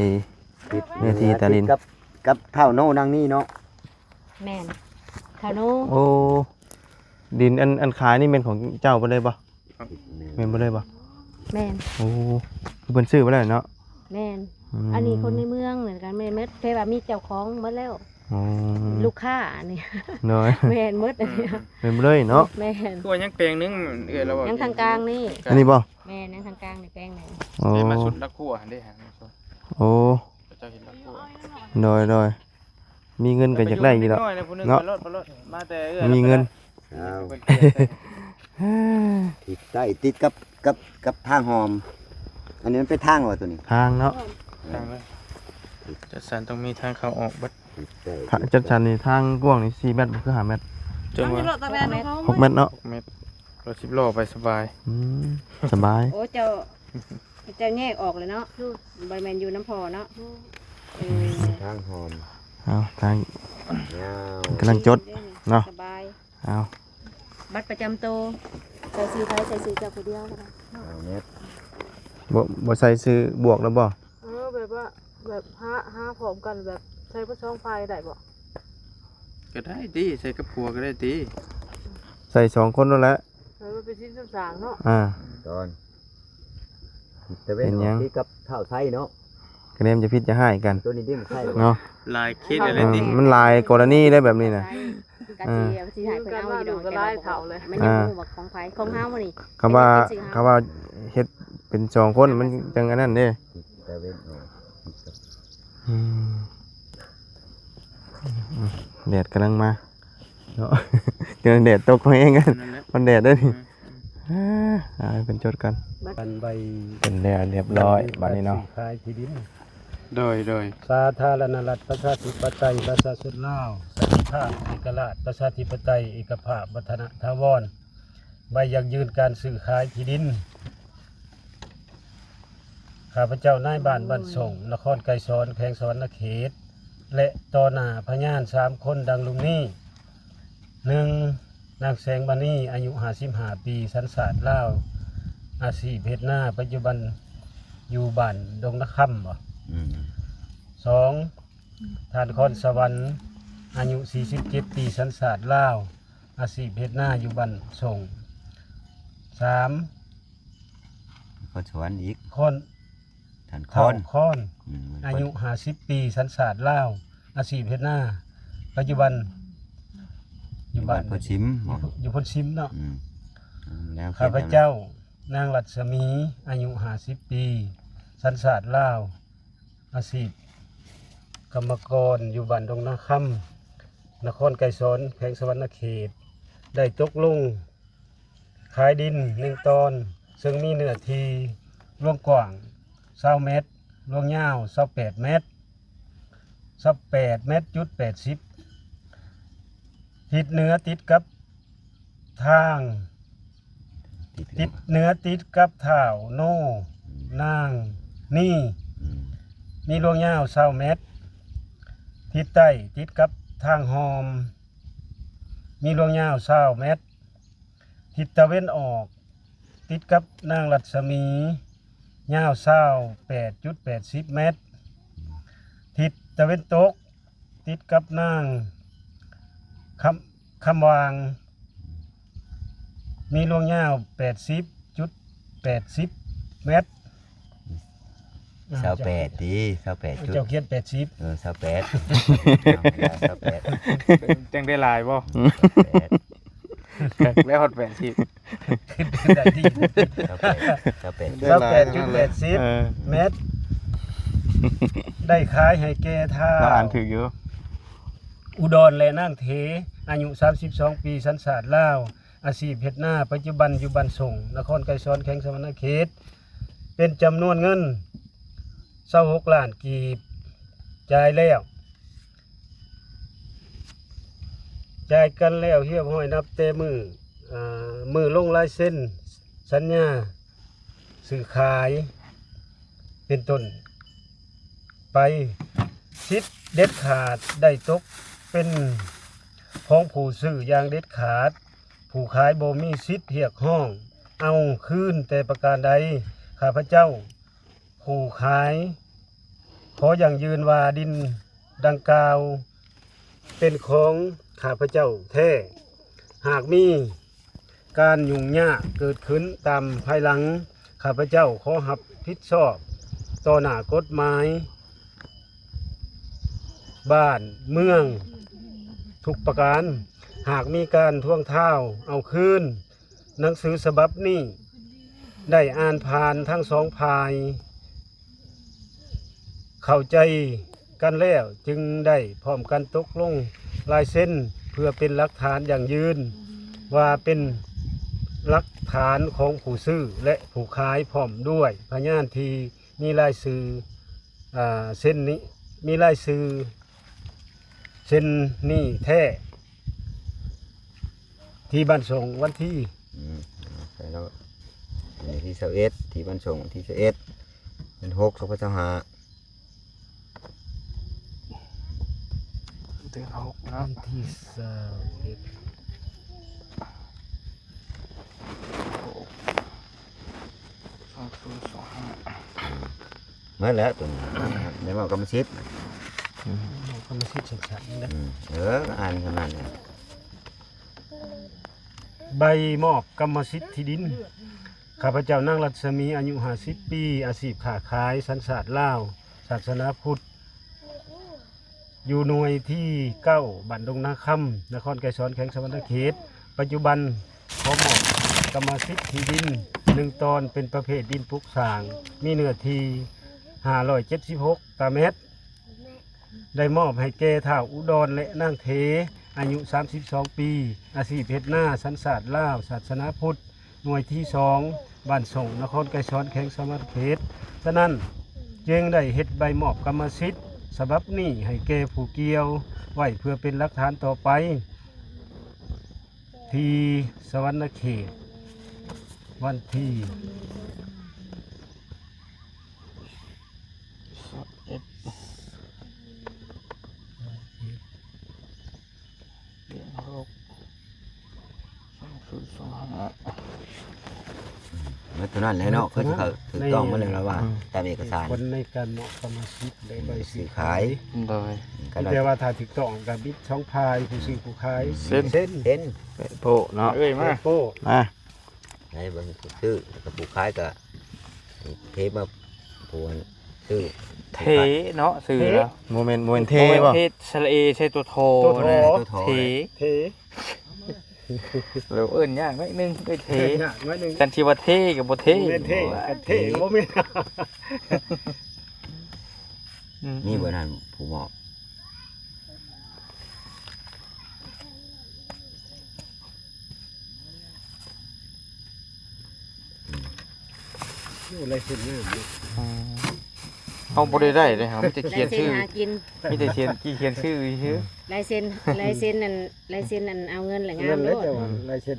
ຕິດ ເນື້ອທີ່ຕາດິນ ກັບ ກັບທ້າວໂນນາງນີ້ເນາະ ແມ່ນ ທ້າວໂນ ໂອ້ ດິນອັນ ອັນຂາຍນີ້ແມ່ນຂອງເຈົ້າເບິດເລີຍບໍ່? ແມ່ນເບິດເລີຍບໍ່? ແມ່ນ ໂອ້ ຄືເພິ່ນຊື້ໄປແລ້ວເນາະ ແມ່ນ ອືມ ອັນນີ້ຄົນໃນເມືອງນຳກັນແມ່ນໝົດ ແຕ່ວ່າມີເຈົ້າຂອງໝົດແລ້ວ ອໍ ລູກຄ້ານີ້ ໂດຍ ແມ່ນໝົດ ອືມ ແມ່ນເບິດເລີຍເນາະ ແມ່ນ ຄືວ່າຍັງແປງໜຶ່ງ ເອື້ອຍລາວວ່າ ຍັງທາງກາງນີ້ ອັນນີ້ບໍ່? ແມ່ນ ຍັງທາງກາງນີ້ແປງໜຶ່ງ ໂອ້ ໄດ້ມາສຸດລັກຄົວຫັ້ນເດ້ ເຈົ້າເຫັນລັກຄົວ ໂດຍ ໂດຍ ມີເງິນກໍຢາກໄດ້ຢູ່ດອກເນາະ ມາແຕ່ເອື້ອຍ ມີເງິນ ອ້າວ ຕິດໃຕ້ ຕິດກັບ ກັບ ກັບທາງຫອມ ອັນນີ້ມັນເປັນທາງຫວາໂຕນີ້? ທາງເນາະ ທາງເລີຍ ຈັດສັນຕ້ອງມີທາງເຂົ້າອອກເບິດ ຕິດໃຕ້ ຈັດສັນນີ້ທາງກວ້າງນີ້ສີ່ແມັດບໍ່ ຄືຫ້າແມັດ? ຈັງຫວະ ຫົກແມັດເນາະ ຫົກແມັດ ລົດສິບລໍ້ໄປສະບາຍ ອືມ ສະບາຍ ໂອ້ ເຈົ້າ ເຈົ້າແຍກອອກແລ້ວເນາະ ບໍ່ແມ່ນຢູ່ນຳພໍ່ເນາະ ເອີ ທາງຫອມ ເອົາ ທາງ ຍາວ ກຳລັງຈົດເນາະ ສະບາຍ ເອົາ ບັດປະຈຳໂຕ ໃສ່ຊື່ໃຜ ໃສ່ຊື່ເຈົ້າຜູ້ດຽວກໍໄດ້ ເອົາແມັດ ບໍ່ ບໍ່ໃສ່ຊື່ບວກແລ້ວບໍ່? ເອີ ແບບວ່າ ແບບຫາ ຫາພ້ອມກັນ ແບບໃສ່ເບິດສອງຝ່າຍໄດ້ບໍ່? ກໍໄດ້ຕິ ໃສ່ກັບຜົວກໍໄດ້ຕິ ໃສ່ສອງຄົນນັ້ນແຫຼະ ເອີ ມັນເປັນສິນສົມສ້າງເນາະ ອ່າ ຕອນ ແຕ່ເປັນຫຍັງ ທີ່ກັບທ້າວໄຊເນາະ ຄະແນນຈະຜິດຈະຮ້າຍກັນ ໂຕນີ້ດິ ເນາະ ຫຼາຍເຄສແລ້ວຕິ ເອີ ມັນຫຼາຍກໍລະນີເດ້ແບບນີ້ນະ ກໍ ເອີ ຊິ ຊິໃຫ້ເພິ່ນເອົາຢູ່ດອກ ແຕ່ວ່າບໍ່ ມັນຍັງບໍ່ຮູ້ວ່າຂອງໃຜ ຂອງເຮົານີ້ ຄຳວ່າ ເປັນຊື່ເຮົາ ຄຳວ່າເຮັດເປັນສອງຄົນ ມັນຈັ່ງອັນນັ້ນເດ້ ຕາເວັນອອກ ອືມ ແດດກຳລັງມາເນາະ ແດດຕົກແຮງກັນ ມັນແດດເດ້ນີ້ ເອີ ເອົາໃຫ້ເພິ່ນຈົດກ່ອນ ບັດ ເປັນແລ້ວຮຽບຮ້ອຍບາດນີ້ເນາະ ການຊື້ຂາຍທີ່ດິນ ໂດຍ ໂດຍ ສາທາລະນະລັດ ປະຊາທິປະໄຕ ປະຊາຊົນລາວ ສັນຕິພາບ ເອກະລາດ ປະຊາທິປະໄຕ ເອກະພາບ ວັດທະນະຖາວອນ ໃບຢັ້ງຢືນການຊື້ຂາຍທີ່ດິນ ຂ້າພະເຈົ້ານາຍບ້ານບ້ານສົງ ນະຄອນໄກສອນ ແຂວງສະຫວັນນະເຂດ ແລະ ຕໍ່ໜ້າພະຍານສາມຄົນ ດັ່ງລຸ່ມນີ້. ໜຶ່ງ ນາງແສງມະນີ ອາຍຸຫ້າສິບຫ້າປີ ສັນຊາດລາວ ອາຊີບເຮັດນາ ປັດຈຸບັນຢູ່ບ້ານດົງນາຄຳບໍ? ອືມ ສອງ ທ່ານຄອນສະຫວັນ ອາຍຸສີ່ສິບເຈັດປີ ສັນຊາດລາວ ອາຊີບເຮັດນາຢູ່ບ້ານສົງ. ສາມ ນະຄອນສະຫວັນອີກ ຄອນ ທ່ານຄອນ ທ່ານຄອນ ອືມ ອາຍຸຫ້າສິບປີ ສັນຊາດລາວ ອາຊີບເຮັດນາ ປັດຈຸບັນຢູ່ບ້ານ ຢູ່ບ້ານໂພນຊິມ ຢູ່ໂພນຊິມເນາະ ອືມ ແລ້ວ ຂ້າພະເຈົ້າ ນາງລັດສະໝີ ອາຍຸຫ້າສິບປີ ສັນຊາດລາວ ອາຊີບກຳມະກອນຢູ່ບ້ານດົງນາຄຳ ນະຄອນໄກສອນ ແຂວງສະຫວັນນະເຂດ ໄດ້ຕົກລົງຂາຍດິນໜຶ່ງຕອນ ເຊິ່ງມີເນື້ອທີ່ລວງກວ້າງຊາວແມັດ, ລວງຍາວຊາວແປດແມັດ, ຊາວແປດແມັດຈຸດແປດສິບ ທິດເໜືອຕິດກັບ ທາງ ຕິດ ຕິດເໜືອຕິດກັບທ້າວໂນ ອືມ ນາງນີ ອືມ ມີລວງຍາວຊາວແມັດ, ທິດໃຕ້ຕິດກັບທາງຫອມ ມີລວງຍາວຊາວແມັດ, ທິດຕາເວັນອອກຕິດກັບນາງລັດສະໝີ ຍາວຊາວແປດຈຸດແປດສິບແມັດ, ທິດຕາເວັນຕົກ ຕິດກັບນາງຄຳ ຄຳຫວ່າງ ມີລວງຍາວແປດສິບຈຸດແປດສິບແມັດ. ຊາວແປດຕິ ຊາວແປດຈຸດ ເຈົ້າຂຽນແປດສິບ ເອີ ຊາວແປດ ຊາວແປດ ຈັ່ງໄດ້ຫຼາຍບໍ່? ຊາວແປດ ແລ້ວຮອດແປດສິບ ໄດ້ດີ ຊາວແປດ ຊາວແປດຈຸດແປດສິບ ເອີ ແມັດ ໄດ້ຂາຍໃຫ້ແກ່ທ້າວ ອ່ານຖືກຢູ່ ອຸດອນ ແລະ ນາງເທ ອາຍຸສາມສິບສອງປີ ສັນຊາດລາວ ອາຊີບເຮັດນາ ປັດຈຸບັນຢູ່ບ້ານສົງ ນະຄອນໄກສອນ ແຂວງສະຫວັນນະເຂດ ເປັນຈຳນວນເງິນຊາວຫົກລ້ານກີບ ຈ່າຍແລ້ວ ຈ່າຍກັນແລ້ວຮຽບຮ້ອຍ ນັບແຕ່ມື້ ອາ ມື້ລົງລາຍເຊັນສັນຍາຊື້ຂາຍ ເປັນຕົ້ນໄປ ສິດເດັດຂາດໄດ້ຕົກເປັນຂອງຜູ້ຊື້ຢ່າງເດັດຂາດ. ຜູ້ຂາຍບໍ່ມີສິດຮຽກຮ້ອງເອົາຄືນແຕ່ປະການໃດ. ຂ້າພະເຈົ້າຜູ້ຂາຍຂໍຢັ້ງຢືນວ່າດິນດັ່ງກ່າວເປັນຂອງຂ້າພະເຈົ້າແທ້. ຫາກມີການຫຍຸ້ງຍາກເກີດຂຶ້ນຕາມພາຍຫຼັງ, ຂ້າພະເຈົ້າຂໍຮັບຜິດຊອບຕໍ່ໜ້າກົດໝາຍ ບ້ານເມືອງທຸກປະການ. ຫາກມີການທວງທາວເອົາຄືນ, ໜັງສືສະບັບນີ້ໄດ້ອ່ານຜ່ານທັງສອງຝ່າຍ ເຂົ້າໃຈກັນແລ້ວ ຈຶ່ງໄດ້ພ້ອມກັນຕົກລົງລາຍເຊັນ ເພື່ອເປັນຫຼັກຖານຢັ້ງຢືນວ່າເປັນຫຼັກຖານຂອງຜູ້ຊື້ ແລະ ຜູ້ຂາຍ ພ້ອມດ້ວຍພະຍານທີ່ ມີລາຍຊື່ ເອີ ເຊັນນີ້ ມີລາຍຊື່ເຊັນນີ້ແທ້ ທີ່ບ້ານສົງ ວັນທີ ອືມ ໃສ່ແລ້ວ ວັນທີຊາວເອັດ ທີ່ບ້ານສົງ ວັນທີຊາວເອັດ ເດືອນຫົກ ສອງພັນຊາວຫ້າ ເດືອນຫົກເນາະ ວັນທີຊາວເອັດ ສອງພັນຊາວຫ້າ ໝົດແລ້ວຕົວນີ້ ໄດ້ມອບກຳມະສິດ ອືມ ກຳມະສິດຊັດໆນີ້ນະ ອືມ ເອີ ອ່ານຂະໜາດນັ້ນ ໃບມອບກຳມະສິດທີ່ດິນ. ຂ້າພະເຈົ້າ ນາງລັດສະໝີ ອາຍຸຫ້າສິບປີ ອາຊີບຄ້າຂາຍ ສັນຊາດລາວ ສາສະໜາພຸດ ຢູ່ໜ່ວຍທີເກົ້າ ບ້ານດົງນາຄຳ ນະຄອນໄກສອນ ແຂວງສະຫວັນນະເຂດ. ປັດຈຸບັນຂໍມອບກຳມະສິດທີ່ດິນໜຶ່ງຕອນ ເປັນປະເພດດິນປຸກສ້າງ ມີເນື້ອທີ່ຫ້າຮ້ອຍເຈັດສິບຫົກຕາແມັດ ໄດ້ມອບໃຫ້ແກ່ທ້າວອຸດອນ ແລະ ນາງເທ ອາຍຸສາມສິບສອງປີ ອາຊີບເຮັດນາ ສັນຊາດລາວ ສາສະໜາພຸດ ໜ່ວຍທີສອງ ບ້ານສົງ ນະຄອນໄກສອນ ແຂວງສະຫວັນນະເຂດ. ສະນັ້ນ ຈຶ່ງໄດ້ເຮັດໃບມອບກຳມະສິດສະບັບນີ້ໃຫ້ແກ່ຜູ້ກ່ຽວໄວ້ເພື່ອເປັນຫຼັກຖານຕໍ່ໄປ ທີ່ສະຫວັນນະເຂດ ວັນທີ ຊາວເອັດ ເດືອນຫົກ ສອງພັນຊາວຫ້າ ເໝິດເທົ່ານັ້ນແຫຼະເນາະ ເພິ່ນຊິເຂົ້າຖືກຕ້ອງໝົດແລ້ວລະວ່າ ອືມ ຕາມເອກະສານ ຜົນໃນການເໝາະກຳມະສິດ ແລະ ໃບຊື້ຂາຍ ໂດຍ ອືມ ແຕ່ວ່າຖ້າຖືກຕ້ອງກໍມີສອງຝ່າຍ ຜູ້ຊື້ຜູ້ຂາຍ ເຊັນ ເຊັນ ເຊັນ ໂປະເນາະ ເອີຍ ມາ ໂປະ ມາ ໃຫ້ເບິ່ງຜູ້ຊື້ ແລ້ວກໍຜູ້ຂາຍກໍເທມາຜູ້ຊື້ ເທເນາະ ຊື່ລາວ ບໍ່ແມ່ນ ບໍ່ແມ່ນເທບໍ່ ເທ ສະຫຼະເອ ໃສ່ຕົວ ໂທ ໂຕ ນະ ໂທ ເທ ເທ ແລ້ວເອີ້ນຍາກໜ້ອຍໜຶ່ງ ເອີ້ນເທ ຍາກໜ້ອຍໜຶ່ງ ຄັນຊິວ່າເທກໍບໍ່ເທ ບໍ່ແມ່ນເທ ຄັນເທບໍ່ແມ່ນ ອືມ ມີບໍ່ນັ້ນຜູ້ມອບ? ໂອ້ ລາຍເຊັນງາມເນາະ ອືມ ເຮົາບໍ່ໄດ້ໄດ້ເດ້ ເຮົາມີແຕ່ຂຽນຊື່ ລາຍເຊັນຫາກິນ ມີແຕ່ຂຽນ ຂຽນຊື່ຊື່ ລາຍເຊັນ ລາຍເຊັນນັ້ນ ລາຍເຊັນອັນເອົາເງິນແຫຼະງາມໂລດ ລາຍເຊັນ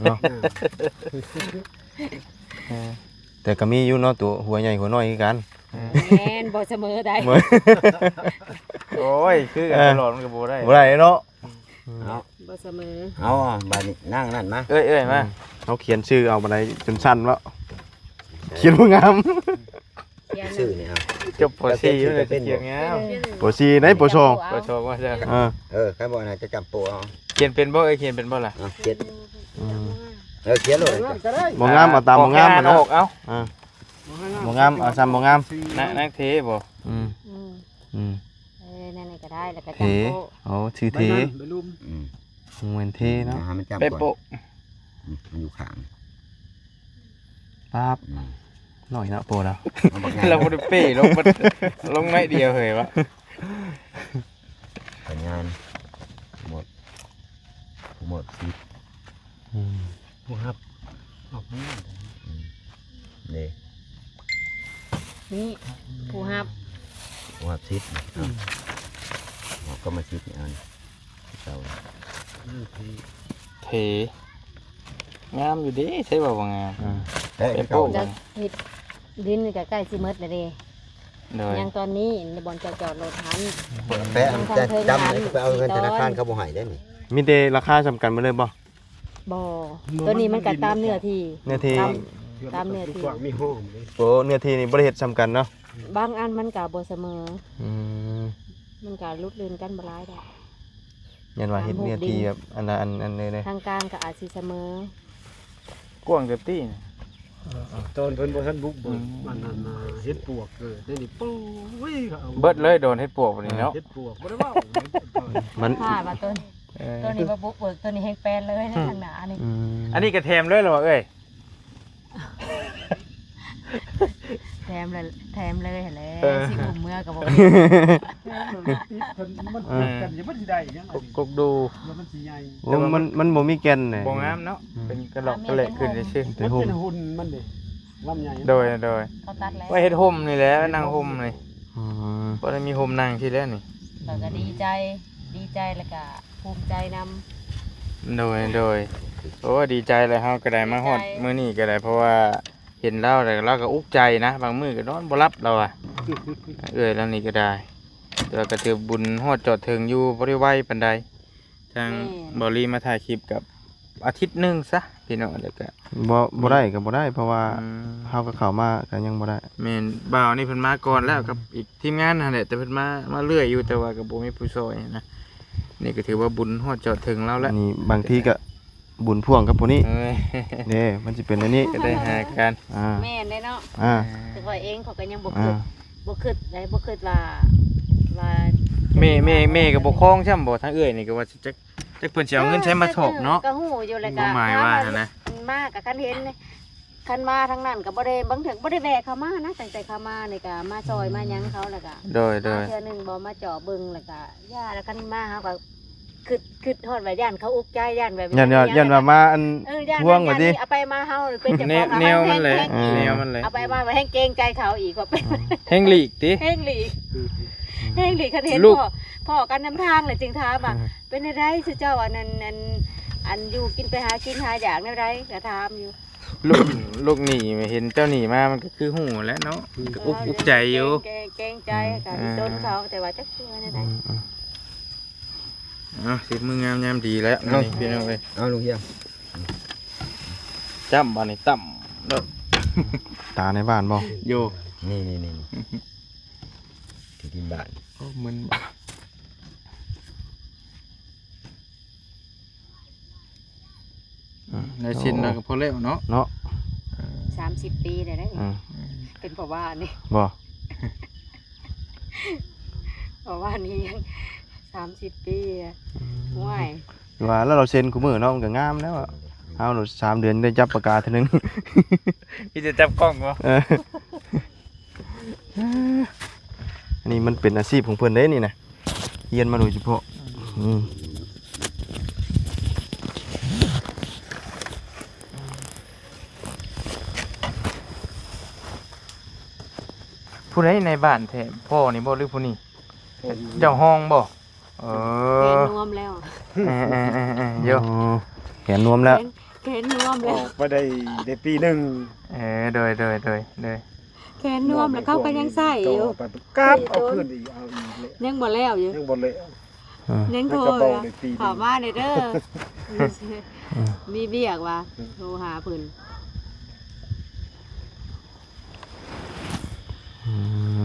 ເນາະ ເອີ ແຕ່ກໍມີຢູ່ເນາະ ຕົວຫົວໃຫຍ່ຫົວນ້ອຍຄືກັນ ແມ່ນ ບໍ່ສະເໝີໄດ໋ ໂອ້ຍ ຄືກັນຕະຫຼອດມັນກໍບໍ່ໄດ້ ບໍ່ໄດ້ເນາະ ເອົາ ບໍ່ສະເໝີ ເອົາ ບາດນີ້ນາງນັ້ນມາ ເອີຍ ເອີຍ ມາ ເຮົາຂຽນຊື່ເອົາ ບາດໃດຈົນສັ່ນເນາະ ຂຽນບໍ່ງາມ ຂຽນຊື່ນີ້ເອົາ ຈົບ ປໍສີ່ ມັນຈະຂຽນງາມ ປໍສີ່ໄດ໋ ປໍສອງ ປໍສອງວ່າຊັ້ນ ເອີ ເອີ ຄັນບໍ່ນະຈະຈຳໂປະເອົາ ຂຽນເປັນບໍ່ ເອີຍ ຂຽນເປັນບໍ່ລະ ເອົາຂຽນ ອືມ ເອີ ຂຽນໂລດ ບໍ່ງາມ ເອົາຕາມບໍ່ງາມມັນເນາະ ອອກເອົາ ອ່າ ບໍ່ງາມ ເອົາຊ້ຳບໍ່ງາມ ນະ ນາງເທບໍ່ ອືມ ອືມ ອືມ ເອີ ນັ້ນກໍໄດ້ ແລ້ວກໍຈຳໂປະ ໂອ້ ຊື່ເທ ອືມ ແມ່ນເທເນາະ ໃຫ້ມັນຈັບ ເປະ ກ່ອນ ໂປະ ອືມ ມັນຢູ່ຂ້າງ ປັບ ອືມ ນ້ອຍເນາະ ໂປະລາວ ເອົາບັກໃຫຍ່ ລາວບໍ່ໄດ້ເປ ລົງ ລົງໜ້ອຍດຽວເຮີ້ຍວະ ສັນຍານ ໝົດ ໝົດສິດ ອືມ ຜູ້ຮັບອອກມາ ອືມ ເດ້ ນີ້ ຜູ້ຮັບ ຜູ້ຮັບສິດ ອືມ ເອົາ ເອົາກຳມະສິດນີ້ ເອົານີ້ ເຈົ້າ ເທ ງາມຢູ່ເດ້ ໃຊ່ວ່າບໍ່ງາມ ອືມ ເປະໂປະ ເຮັດ ດິນນີ້ກໍໃກ້ຊິໝົດແລ້ວເດ້ ໂດຍ ຍັງຕອນນີ້ ໃນບ່ອນຈອດ ຈອດລົດຫັ້ນ ແປະ ຈຳ ໄປເອົາເງິນທະນາຄານເຂົາບໍ່ໃຫ້ເດ້ນີ້ ມີແຕ່ລາຄາສ່ຳກັນໝົດເລີຍບໍ່? ບໍ່ ໂຕນີ້ມັນກໍຕາມເນື້ອທີ່ ເນື້ອທີ່ ຕາມ ຕາມເນື້ອທີ່ ມີຫ້ອງເດ້ ໂອ້ ເນື້ອທີ່ນີ້ບໍ່ໄດ້ເຮັດສ່ຳກັນເນາະ ບາງອັນມັນກໍບໍ່ສະເໝີ ອືມ ມັນກໍຫຼຸດເລື່ອນກັນບໍ່ຫຼາຍດອກ ຢ້ານວ່າເຮັດເນື້ອທີ່ແບບອັນລະອັນ ອັນນີ້ເດ້ ທາງກາງກໍອາດຊິສະເໝີ ກວ້າງເຕີບຕິ ເອີ ຕອນເພິ່ນບໍ່ທັນບຸກເບີກ ອືມ ອັນນັ້ນນະ ເຫັດປວກເກີດໄດ້ນີ້ ໂອ້ຍ ເອົາ ເບິດເລີຍ ໂດນເຫັດປວກບັດນີ້ເນາະ ເຫັດປວກບໍ່ໄດ້ເວົ້າ ມັນ ພາດວ່າຕົວນີ້ ເອີ ຕົວນີ້ບໍ່ບຸກເບີກ ຕົວນີ້ແຮ່ງແປນເລີຍ ອືມ ທາງໜ້ານີ້ ອືມ ອັນນີ້ກໍແຖມເລີຍລະວ່າເອື້ອຍ ແຖມເລີຍ ແຖມເລີຍຫັ້ນແຫຼະ ເອີ ຊິອຸ້ມເມືອກໍບໍ່ໄດ້ ມັນຕິດກັນ ມັນຕິດກັນ ເອີ ມັນຊິໄດ້ຫຍັງ ກົກ ກົກດູ ແລ້ວມັນຊິໃຫຍ່ ໂອ້ ມັນ ມັນບໍ່ມີແກ່ນເດ້ ບໍ່ງາມເນາະ ອືມ ເປັນກະຫຼອກກະແຫຼກຂຶ້ນຊື່ໆ ມັນເປັນຫຸ່ນມັນເດ້ ລຳໃຫຍ່ ໂດຍ ໂດຍ ເຂົາຕັດແລ້ວ ໄວ້ເຮັດຮົ່ມນີ້ແຫຼະ ນັ່ງຮົ່ມນີ້ ອືມ ພໍໄດ້ມີຮົ່ມນັ່ງຊີ້ແຫຼະນີ້ ເຮົາກໍດີໃຈ ດີໃຈ ແລ້ວກໍພູມໃຈນຳ ໂດຍ ໂດຍ ໂອ້ ດີໃຈແລ້ວ ເຮົາກໍໄດ້ມາຮອດ ດີໃຈ ມື້ນີ້ກໍໄດ້ ເພາະວ່າເຫັນລາວແລ້ວ ລາວກໍອຸກໃຈນະ ບາງມື້ກໍນອນບໍ່ຫຼັບລາວວ່າ ເອື້ອຍລາວນີ້ກໍໄດ້ ແຕ່ວ່າກໍຖືບຸນຮອດຈອດເຖິງຢູ່ ບໍ່ໄດ້ໄວປານໃດ ທາງ ແມ່ນ ບ່າວລີມາຖ່າຍຄລິບກັບອາທິດໜຶ່ງຊະພີ່ນ້ອງ ແລ້ວກະ ບໍ່ ບໍ່ໄດ້ກໍບໍ່ໄດ້ ເພາະວ່າ ອືມ ເຮົາກໍເຂົ້າມາກໍຍັງບໍ່ໄດ້ ແມ່ນ ບ່າວນີ້ເພິ່ນມາກ່ອນແລ້ວ ອືມ ກັບອີກທີມງານຫັ້ນແຫຼະ ແຕ່ເພິ່ນມາ ມາເລື້ອຍຢູ່ ແຕ່ວ່າກໍບໍ່ມີຜູ້ຊ່ອຍນະ ນີ້ກໍຖືວ່າບຸນຮອດຈອດເຖິງລາວແລ້ວ ນີ້ບາງທີກໍບຸນພ່ວງກັບຜູ້ນີ້ ເອີ ເດ້ ມັນຊິເປັນແນວນີ້ ກໍໄດ້ຫາກັນ ອ່າ ແມ່ນເດ້ເນາະ ອ່າ ແຕ່ຂ້ອຍເອງຂ້ອຍກໍຍັງບໍ່ຄິດ ອ່າ ບໍ່ຄິດໃດ ບໍ່ຄິດວ່າ ວ່າ ແມ່ ແມ່ ແມ່ກໍບໍ່ຄອງຊ້ຳບໍ່ ທາງເອື້ອຍນີ້ກໍວ່າຊິຈັກ ຈັກເພິ່ນຊິເອົາເງິນໃສມາຖອກເນາະ ກໍຮູ້ຢູ່ແລ້ວກໍ ຄວາມໝາຍວ່າຫັ້ນນະ ມາກໍຄັນເຫັນ ຄັນມາທາງນັ້ນກໍບໍ່ໄດ້ ບາງເທື່ອບໍ່ໄດ້ແວະເຂົ້າມານະ ຕັ້ງແຕ່ເຂົ້າມານີ້ກໍມາຊ່ອຍ ອືມ ມາຫຍັງເຂົາ ແລ້ວກໍ ໂດຍ ໂດຍ ມາເທື່ອໜຶ່ງບໍ່ ມາເຈາະເບິ່ງ ແລ້ວກໍຢ່າ ແລ້ວຄັນມາເຮົາກໍຄິດ ຄິດຮອດວ່າຢ້ານເຂົາອຸກໃຈ ຢ້ານແບບ ຢ້ານ ຢ້ານວ່າມາອັນ ເອີ ຢ້ານ ທວງວ່າຕິ ອັນນີ້ເອົາໄປມາເຮົາເປັນເຈົ້າຂອງ ແນວ ແນວມັນແຫຼະ ແນວມັນແຫຼະ ເອົາໄປມາວ່າແຮ່ງເກງໃຈເຂົາອີກ ວ່າເປັນ ອືມ ແຮ່ງຫຼີກຕິ ແຮ່ງຫຼີກ ອືມ ແຮ່ງຫຼີກ ຄັນເຫັນ ລູກ ພໍ້ ພໍ້ກັນນຳທາງແຫຼະຈຶ່ງຖາມວ່າ ອືມ ເປັນແນວໃດຊຸເຈົ້າ ອັນ ອັນ ອັນ ອັນຢູ່ກິນໄປຫາກິນຫາຢາກແນວໃດ ກໍຖາມຢູ່ ລູກ ລູກໜີ້ ເຫັນເຈົ້າໜີ້ມາ ມັນກໍຄືຮູ້ແຫຼະເນາະ ອືມ ກໍອຸກ ອຸກໃຈຢູ່ ເກງ ເກງໃຈ ອືມ ກໍຊິຊົນເຂົາ ອ່າ ແຕ່ວ່າຈັກຊິວ່າແນວໃດ ອືມ ອືມ ເອົາ ສິບມື້ງາມຍາມດີແລ້ວ ເອົາ ມື້ນີ້ພີ່ນ້ອງເອີຍ ເອົາ ລູກຮຽງ ຈ້ຳບາດນີ້ ຕຳໂດດ ຕາໃນບ້ານບໍ່ ໂຍ ນີ້ໆໆ ທີ່ດິນບ້ານ ໂອ້ ມຶນ ອືມ ໄດ້ສິ້ນແລ້ວກໍພໍແລ້ວເນາະ ເນາະ ເອີ ສາມສິບປີແລ້ວເດ້ ອືມ ເປັນພໍ່ບ້ານນີ້ ບໍ່ ພໍ່ບ້ານນີ້ຍັງສາມສິບປີ ອືມ ໂອ້ຍ ວ່າແລ້ວລາວເຊັນຄູ່ມື້ເນາະ ມັນກໍງາມແລ້ວ ເຮົາໂລດສາມເດືອນໄດ້ຈັບປາກກາເທື່ອໜຶ່ງ ມີແຕ່ຈັບກ້ອງບໍ່ ເອີ ອັນນີ້ມັນເປັນອາຊີບຂອງເພິ່ນເດ້ນີ້ນະ ຮຽນມາໂດຍສະເພາະ ອືມ ຜູ້ໃດໃນບ້ານແທ້ ພໍ່ນີ້ບໍ່ ຫຼືຜູ້ນີ້ ເຈົ້າຮອງບໍ່? ເອີ ແຂນນວມແລ້ວ ເອີໆໆໆ ໂອ້ ແຂນນວມແລ້ວ ແຂນ ແຂນນວມແລ້ວ ອອກມາໄດ້ ໄດ້ປີໜຶ່ງ ເອີ ໂດຍໆໆ ໂດຍ ແຂນນວມແລ້ວ ເຂົາກໍຍັງໃຊ້ຢູ່ ກັບເອົາຄືນອີກ ເອົາອີກແລ້ວ ຍັງບໍ່ແລ້ວຢູ່ ຍັງບໍ່ແລ້ວ ເອີ ຍັງໂທ ເຂົ້າມາແດ່ເດີ ມີວຽກວ່າ ໂທຫາເພິ່ນ ອືມ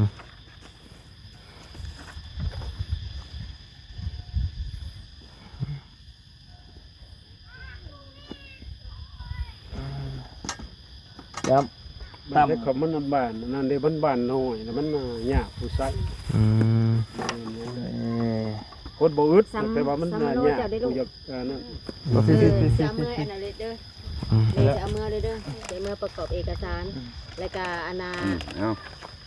ຈັບ ບ້ານເຮົາມັນບ້ານນັ້ນເດ້ ມັນບ້ານນ້ອຍ ແລ້ວມັນຍາກຜູ້ໃຊ້ ອືມ ເອີ ຄົ ບໍ່ອຶດ ສ່ຳ ແຕ່ວ່າມັນ ສ່ຳ ຫາ ໂລ ຍາກ ເຈົ້າໄດ້ລູກ ຢາກ ອັນນັ້ນ ອືມ ເອີ ຊິເອົາເມືອເລີຍເດີ ອືມ ເອີ ຊິເອົາເມືອເລີຍເດີ ຊິເອົາເມືອປະກອບເອກະສານ ອືມ ແລ້ວກະອັນນ່າ ອືມ ເອົາ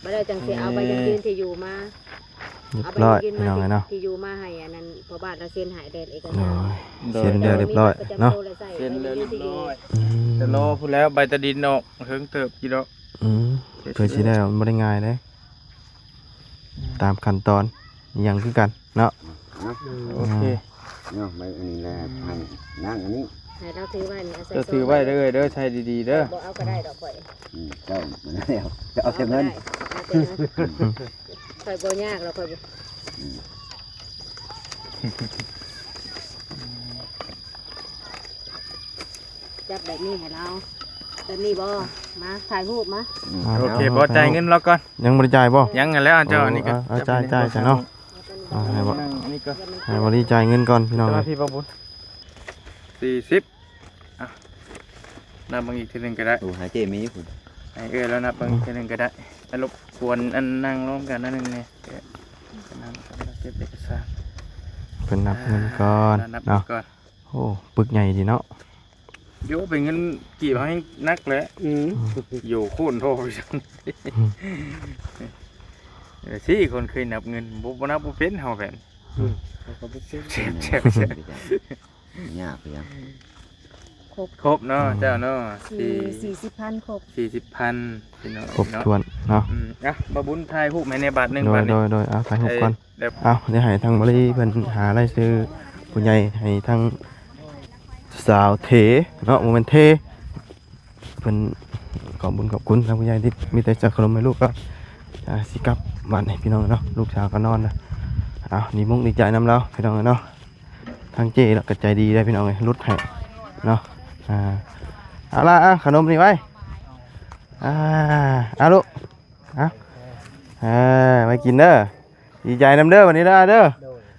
ບັດແລ້ວຈັ່ງຊິເອົາໃບຢັ້ງຢືນທີ່ຢູ່ມາ ຮຽບຮ້ອຍ ເອົາໃບຢັ້ງຢືນມາ ພີ່ນ້ອງເອີຍເນາະ ທີ່ຢູ່ມາໃຫ້ອັນນັ້ນ ພໍ່ບ້ານລາວເຊັນໃຫ້ແດ່ເອກະສານ ໂດຍ ເຊັນແລ້ວຮຽບຮ້ອຍເນາະ ເຊັນແລ້ວຮຽບຮ້ອຍ ອືມ ຈະລໍພຸ້ນແລ້ວ ໃບຕາດິນອອກເຖິງເຕີບຢູ່ດອກ ອືມ ເພື່ອຊິໄດ້ ມັນບໍ່ໄດ້ງ່າຍເດ້ ຕາມຂັ້ນຕອນ ອີ່ຫຍັງຄືກັນເນາະ ເອົາ ໂອເຄ ເນາະ ໃບອັນນີ້ແຫຼະ ໃຫ້ນາງອັນນີ້ ໃຫ້ລາວຖືໄວ້ນີ້ ເຈົ້າຖືໄວ້ເດີ ເດີ ໃສ່ດີໆເດີ ບໍ່ເອົາກໍໄດ້ດອກຂ້ອຍ ອືມ ເຈົ້າ ເຈົ້າເອົາແຕ່ເງິນ ເອົາແຕ່ເງິນ ຂ້ອຍບໍ່ຍາກດອກ ຂ້ອຍບໍ່ ອືມ ຈັບແບບນີ້ໃຫ້ລາວ ແບບນີ້ບໍ່ ມາ ຖ່າຍຮູບມາ ອືມ ໂອເຄ ບໍ່ ຈ່າຍເງິນລາວກ່ອນ ຍັງບໍ່ໄດ້ຈ່າຍບໍ່ ຍັງຫັ້ນແຫຼະ ເຈົ້າ ອັນນີ້ກໍ ເອົາ ຈ່າຍ ຈ່າຍຊະເນາະ ເອົາໃຫ້ບໍ່ ອັນນີ້ກໍ ໃຫ້ບໍ່ດີຈ່າຍເງິນກ່ອນ ພີ່ນ້ອງເອີຍ ມາພີ່ ບໍ່ບຸນ ສີ່ສິບ ອ່ະ ນັບເບິ່ງອີກເທື່ອໜຶ່ງກໍໄດ້ ໂອ້ ຫາເຈ້ມີຢູ່ພຸ້ນ ໃຫ້ເອື້ອຍລາວນັບເບິ່ງອີກເທື່ອໜຶ່ງກໍໄດ້ ອາ ລົບກວນອັນນັ່ງລວມກັນໜ້ອຍໜຶ່ງແດ່ ເກັບເອກະສານ ເພິ່ນນັບເງິນກ່ອນ ອ່າ ນັບເນາະ ເງິນກ່ອນ ໂອ້ ປຶກໃຫຍ່ດີເນາະ ໂຍ ເປັນເງິນກີບເຮົາແຮງໜັກແຫຼະ ອືມ ໂຍ ໂຄນໂທ ອືມ ເອີ ຊິ ຄົນເຄີຍນັບເງິນ ບໍ່ ບໍ່ນັບບໍ່ເປັນເຮົາແບບ ອືມ ເຈັບ ເຈັບ ເຈັບ ຍາກຄືຫຍັງ ຄົບ ຄົບເນາະ ອືມ ເຈົ້າເນາະ ສີ່ ສີ່ ສີ່ສິບພັນ ຄົບ ສີ່ສິບພັນ ພີ່ນ້ອງ ຄົບຖ້ວນເນາະ ອືມ ອ່ະ ບ່າວບຸນຖ່າຍຮູບໃຫ້ແດ່ບາດໜຶ່ງ ໂດຍ ບາດນີ້ ໂດຍ ໂດຍ ເອົາ ຖ່າຍຮູບກ່ອນ ເອີ ເອີ ເອົາ ດຽວໃຫ້ທາງບ່າວລີເພິ່ນຫາລາຍຊື່ຜູ້ໃຫຍ່ໃຫ້ທາງສາວເຖເນາະ ບໍ່ແມ່ນເທ ເພິ່ນຂອບບຸນຂອບຄຸນທາງຜູ້ໃຫຍ່ທີ່ມີແຕ່ຈັດຂະໜົມໃຫ້ລູກ ກໍ ອ່າ ຊິກັບບ້ານໃຫ້ພີ່ນ້ອງເນາະ ລູກສາວກໍນອນລະ ເອົາ ດີມຸກດີໃຈນຳລາວພີ່ນ້ອງເນາະ ທາງເຈ້ລະກໍໃຈດີເດ້ພີ່ນ້ອງເອີຍ ຫຼຸດໃຫ້ເນາະ ອ່າ ເອົາລະ ອ່າ ຂະໜົມນີ້ໄວ້ ອ່າ ເອົາລູກ ເອົາ ເອີ ໄວ້ກິນເດີ ດີໃຈນຳເດີ ບັດນີ້ເດີ ເດີ ໂດຍ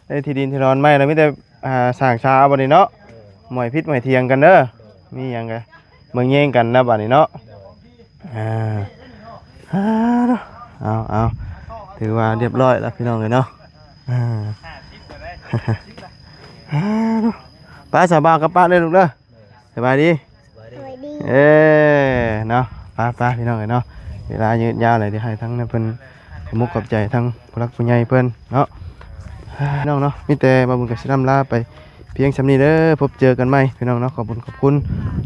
ໄດ້ທີ່ດິນທີ່ນອນໃໝ່ລະ ມີແຕ່ ອ່າ ສ້າງຊາເອົາບັດນີ້ເນາະ ໂດຍ ໝ້ອຍຜິດໝ້ອຍຖຽງກັນເດີ ໂດຍ ມີຫຍັງກະເບິ່ງແຍງກັນນະບັດນີ້ເນາະ ໂດຍ ອ່າ ເອົາ ເອົາ ຖືວ່າຮຽບຮ້ອຍລະພີ່ນ້ອງເອີຍເນາະ ອ່າ ໄປ ສາວບ່າວກັບປ້າເດີລູກເດີ ສະບາຍດີ ສະບາຍດີ ເອີ ເນາະ ໄປໆ ພີ່ນ້ອງເອີຍເນາະ ເວລາຍືດຍາວແລ້ວ ດຽວໃຫ້ທາງນັ້ນເພິ່ນ ຂອບມຸກຂອບໃຈທາງຜູ້ຫຼັກຜູ້ໃຫຍ່ເພິ່ນເນາະ ພີ່ນ້ອງເນາະ ມີແຕ່ບ່າວບຸນກໍຊິລ່ຳລາໄປພຽງສ່ຳນີ້ເດີ ພົບເຈີກັນໃໝ່ພີ່ນ້ອງເນາະ ຂອບຄຸນຂອບຄຸນ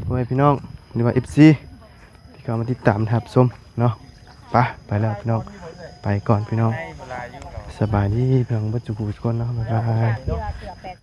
ພໍ່ແມ່ພີ່ນ້ອງ ຫຼືວ່າ ເອັຟຊີ ທີ່ເຂົ້າມາຕິດຕາມຮັບຊົມເນາະ ໄປ ໄປແລ້ວພີ່ນ້ອງ ໄປກ່ອນພີ່ນ້ອງ ສະບາຍດີພີ່ນ້ອງເບິດສູ່ຜູ້ສູ່ຄົນເນາະ ບາຍບາຍ ເກືອບແປດ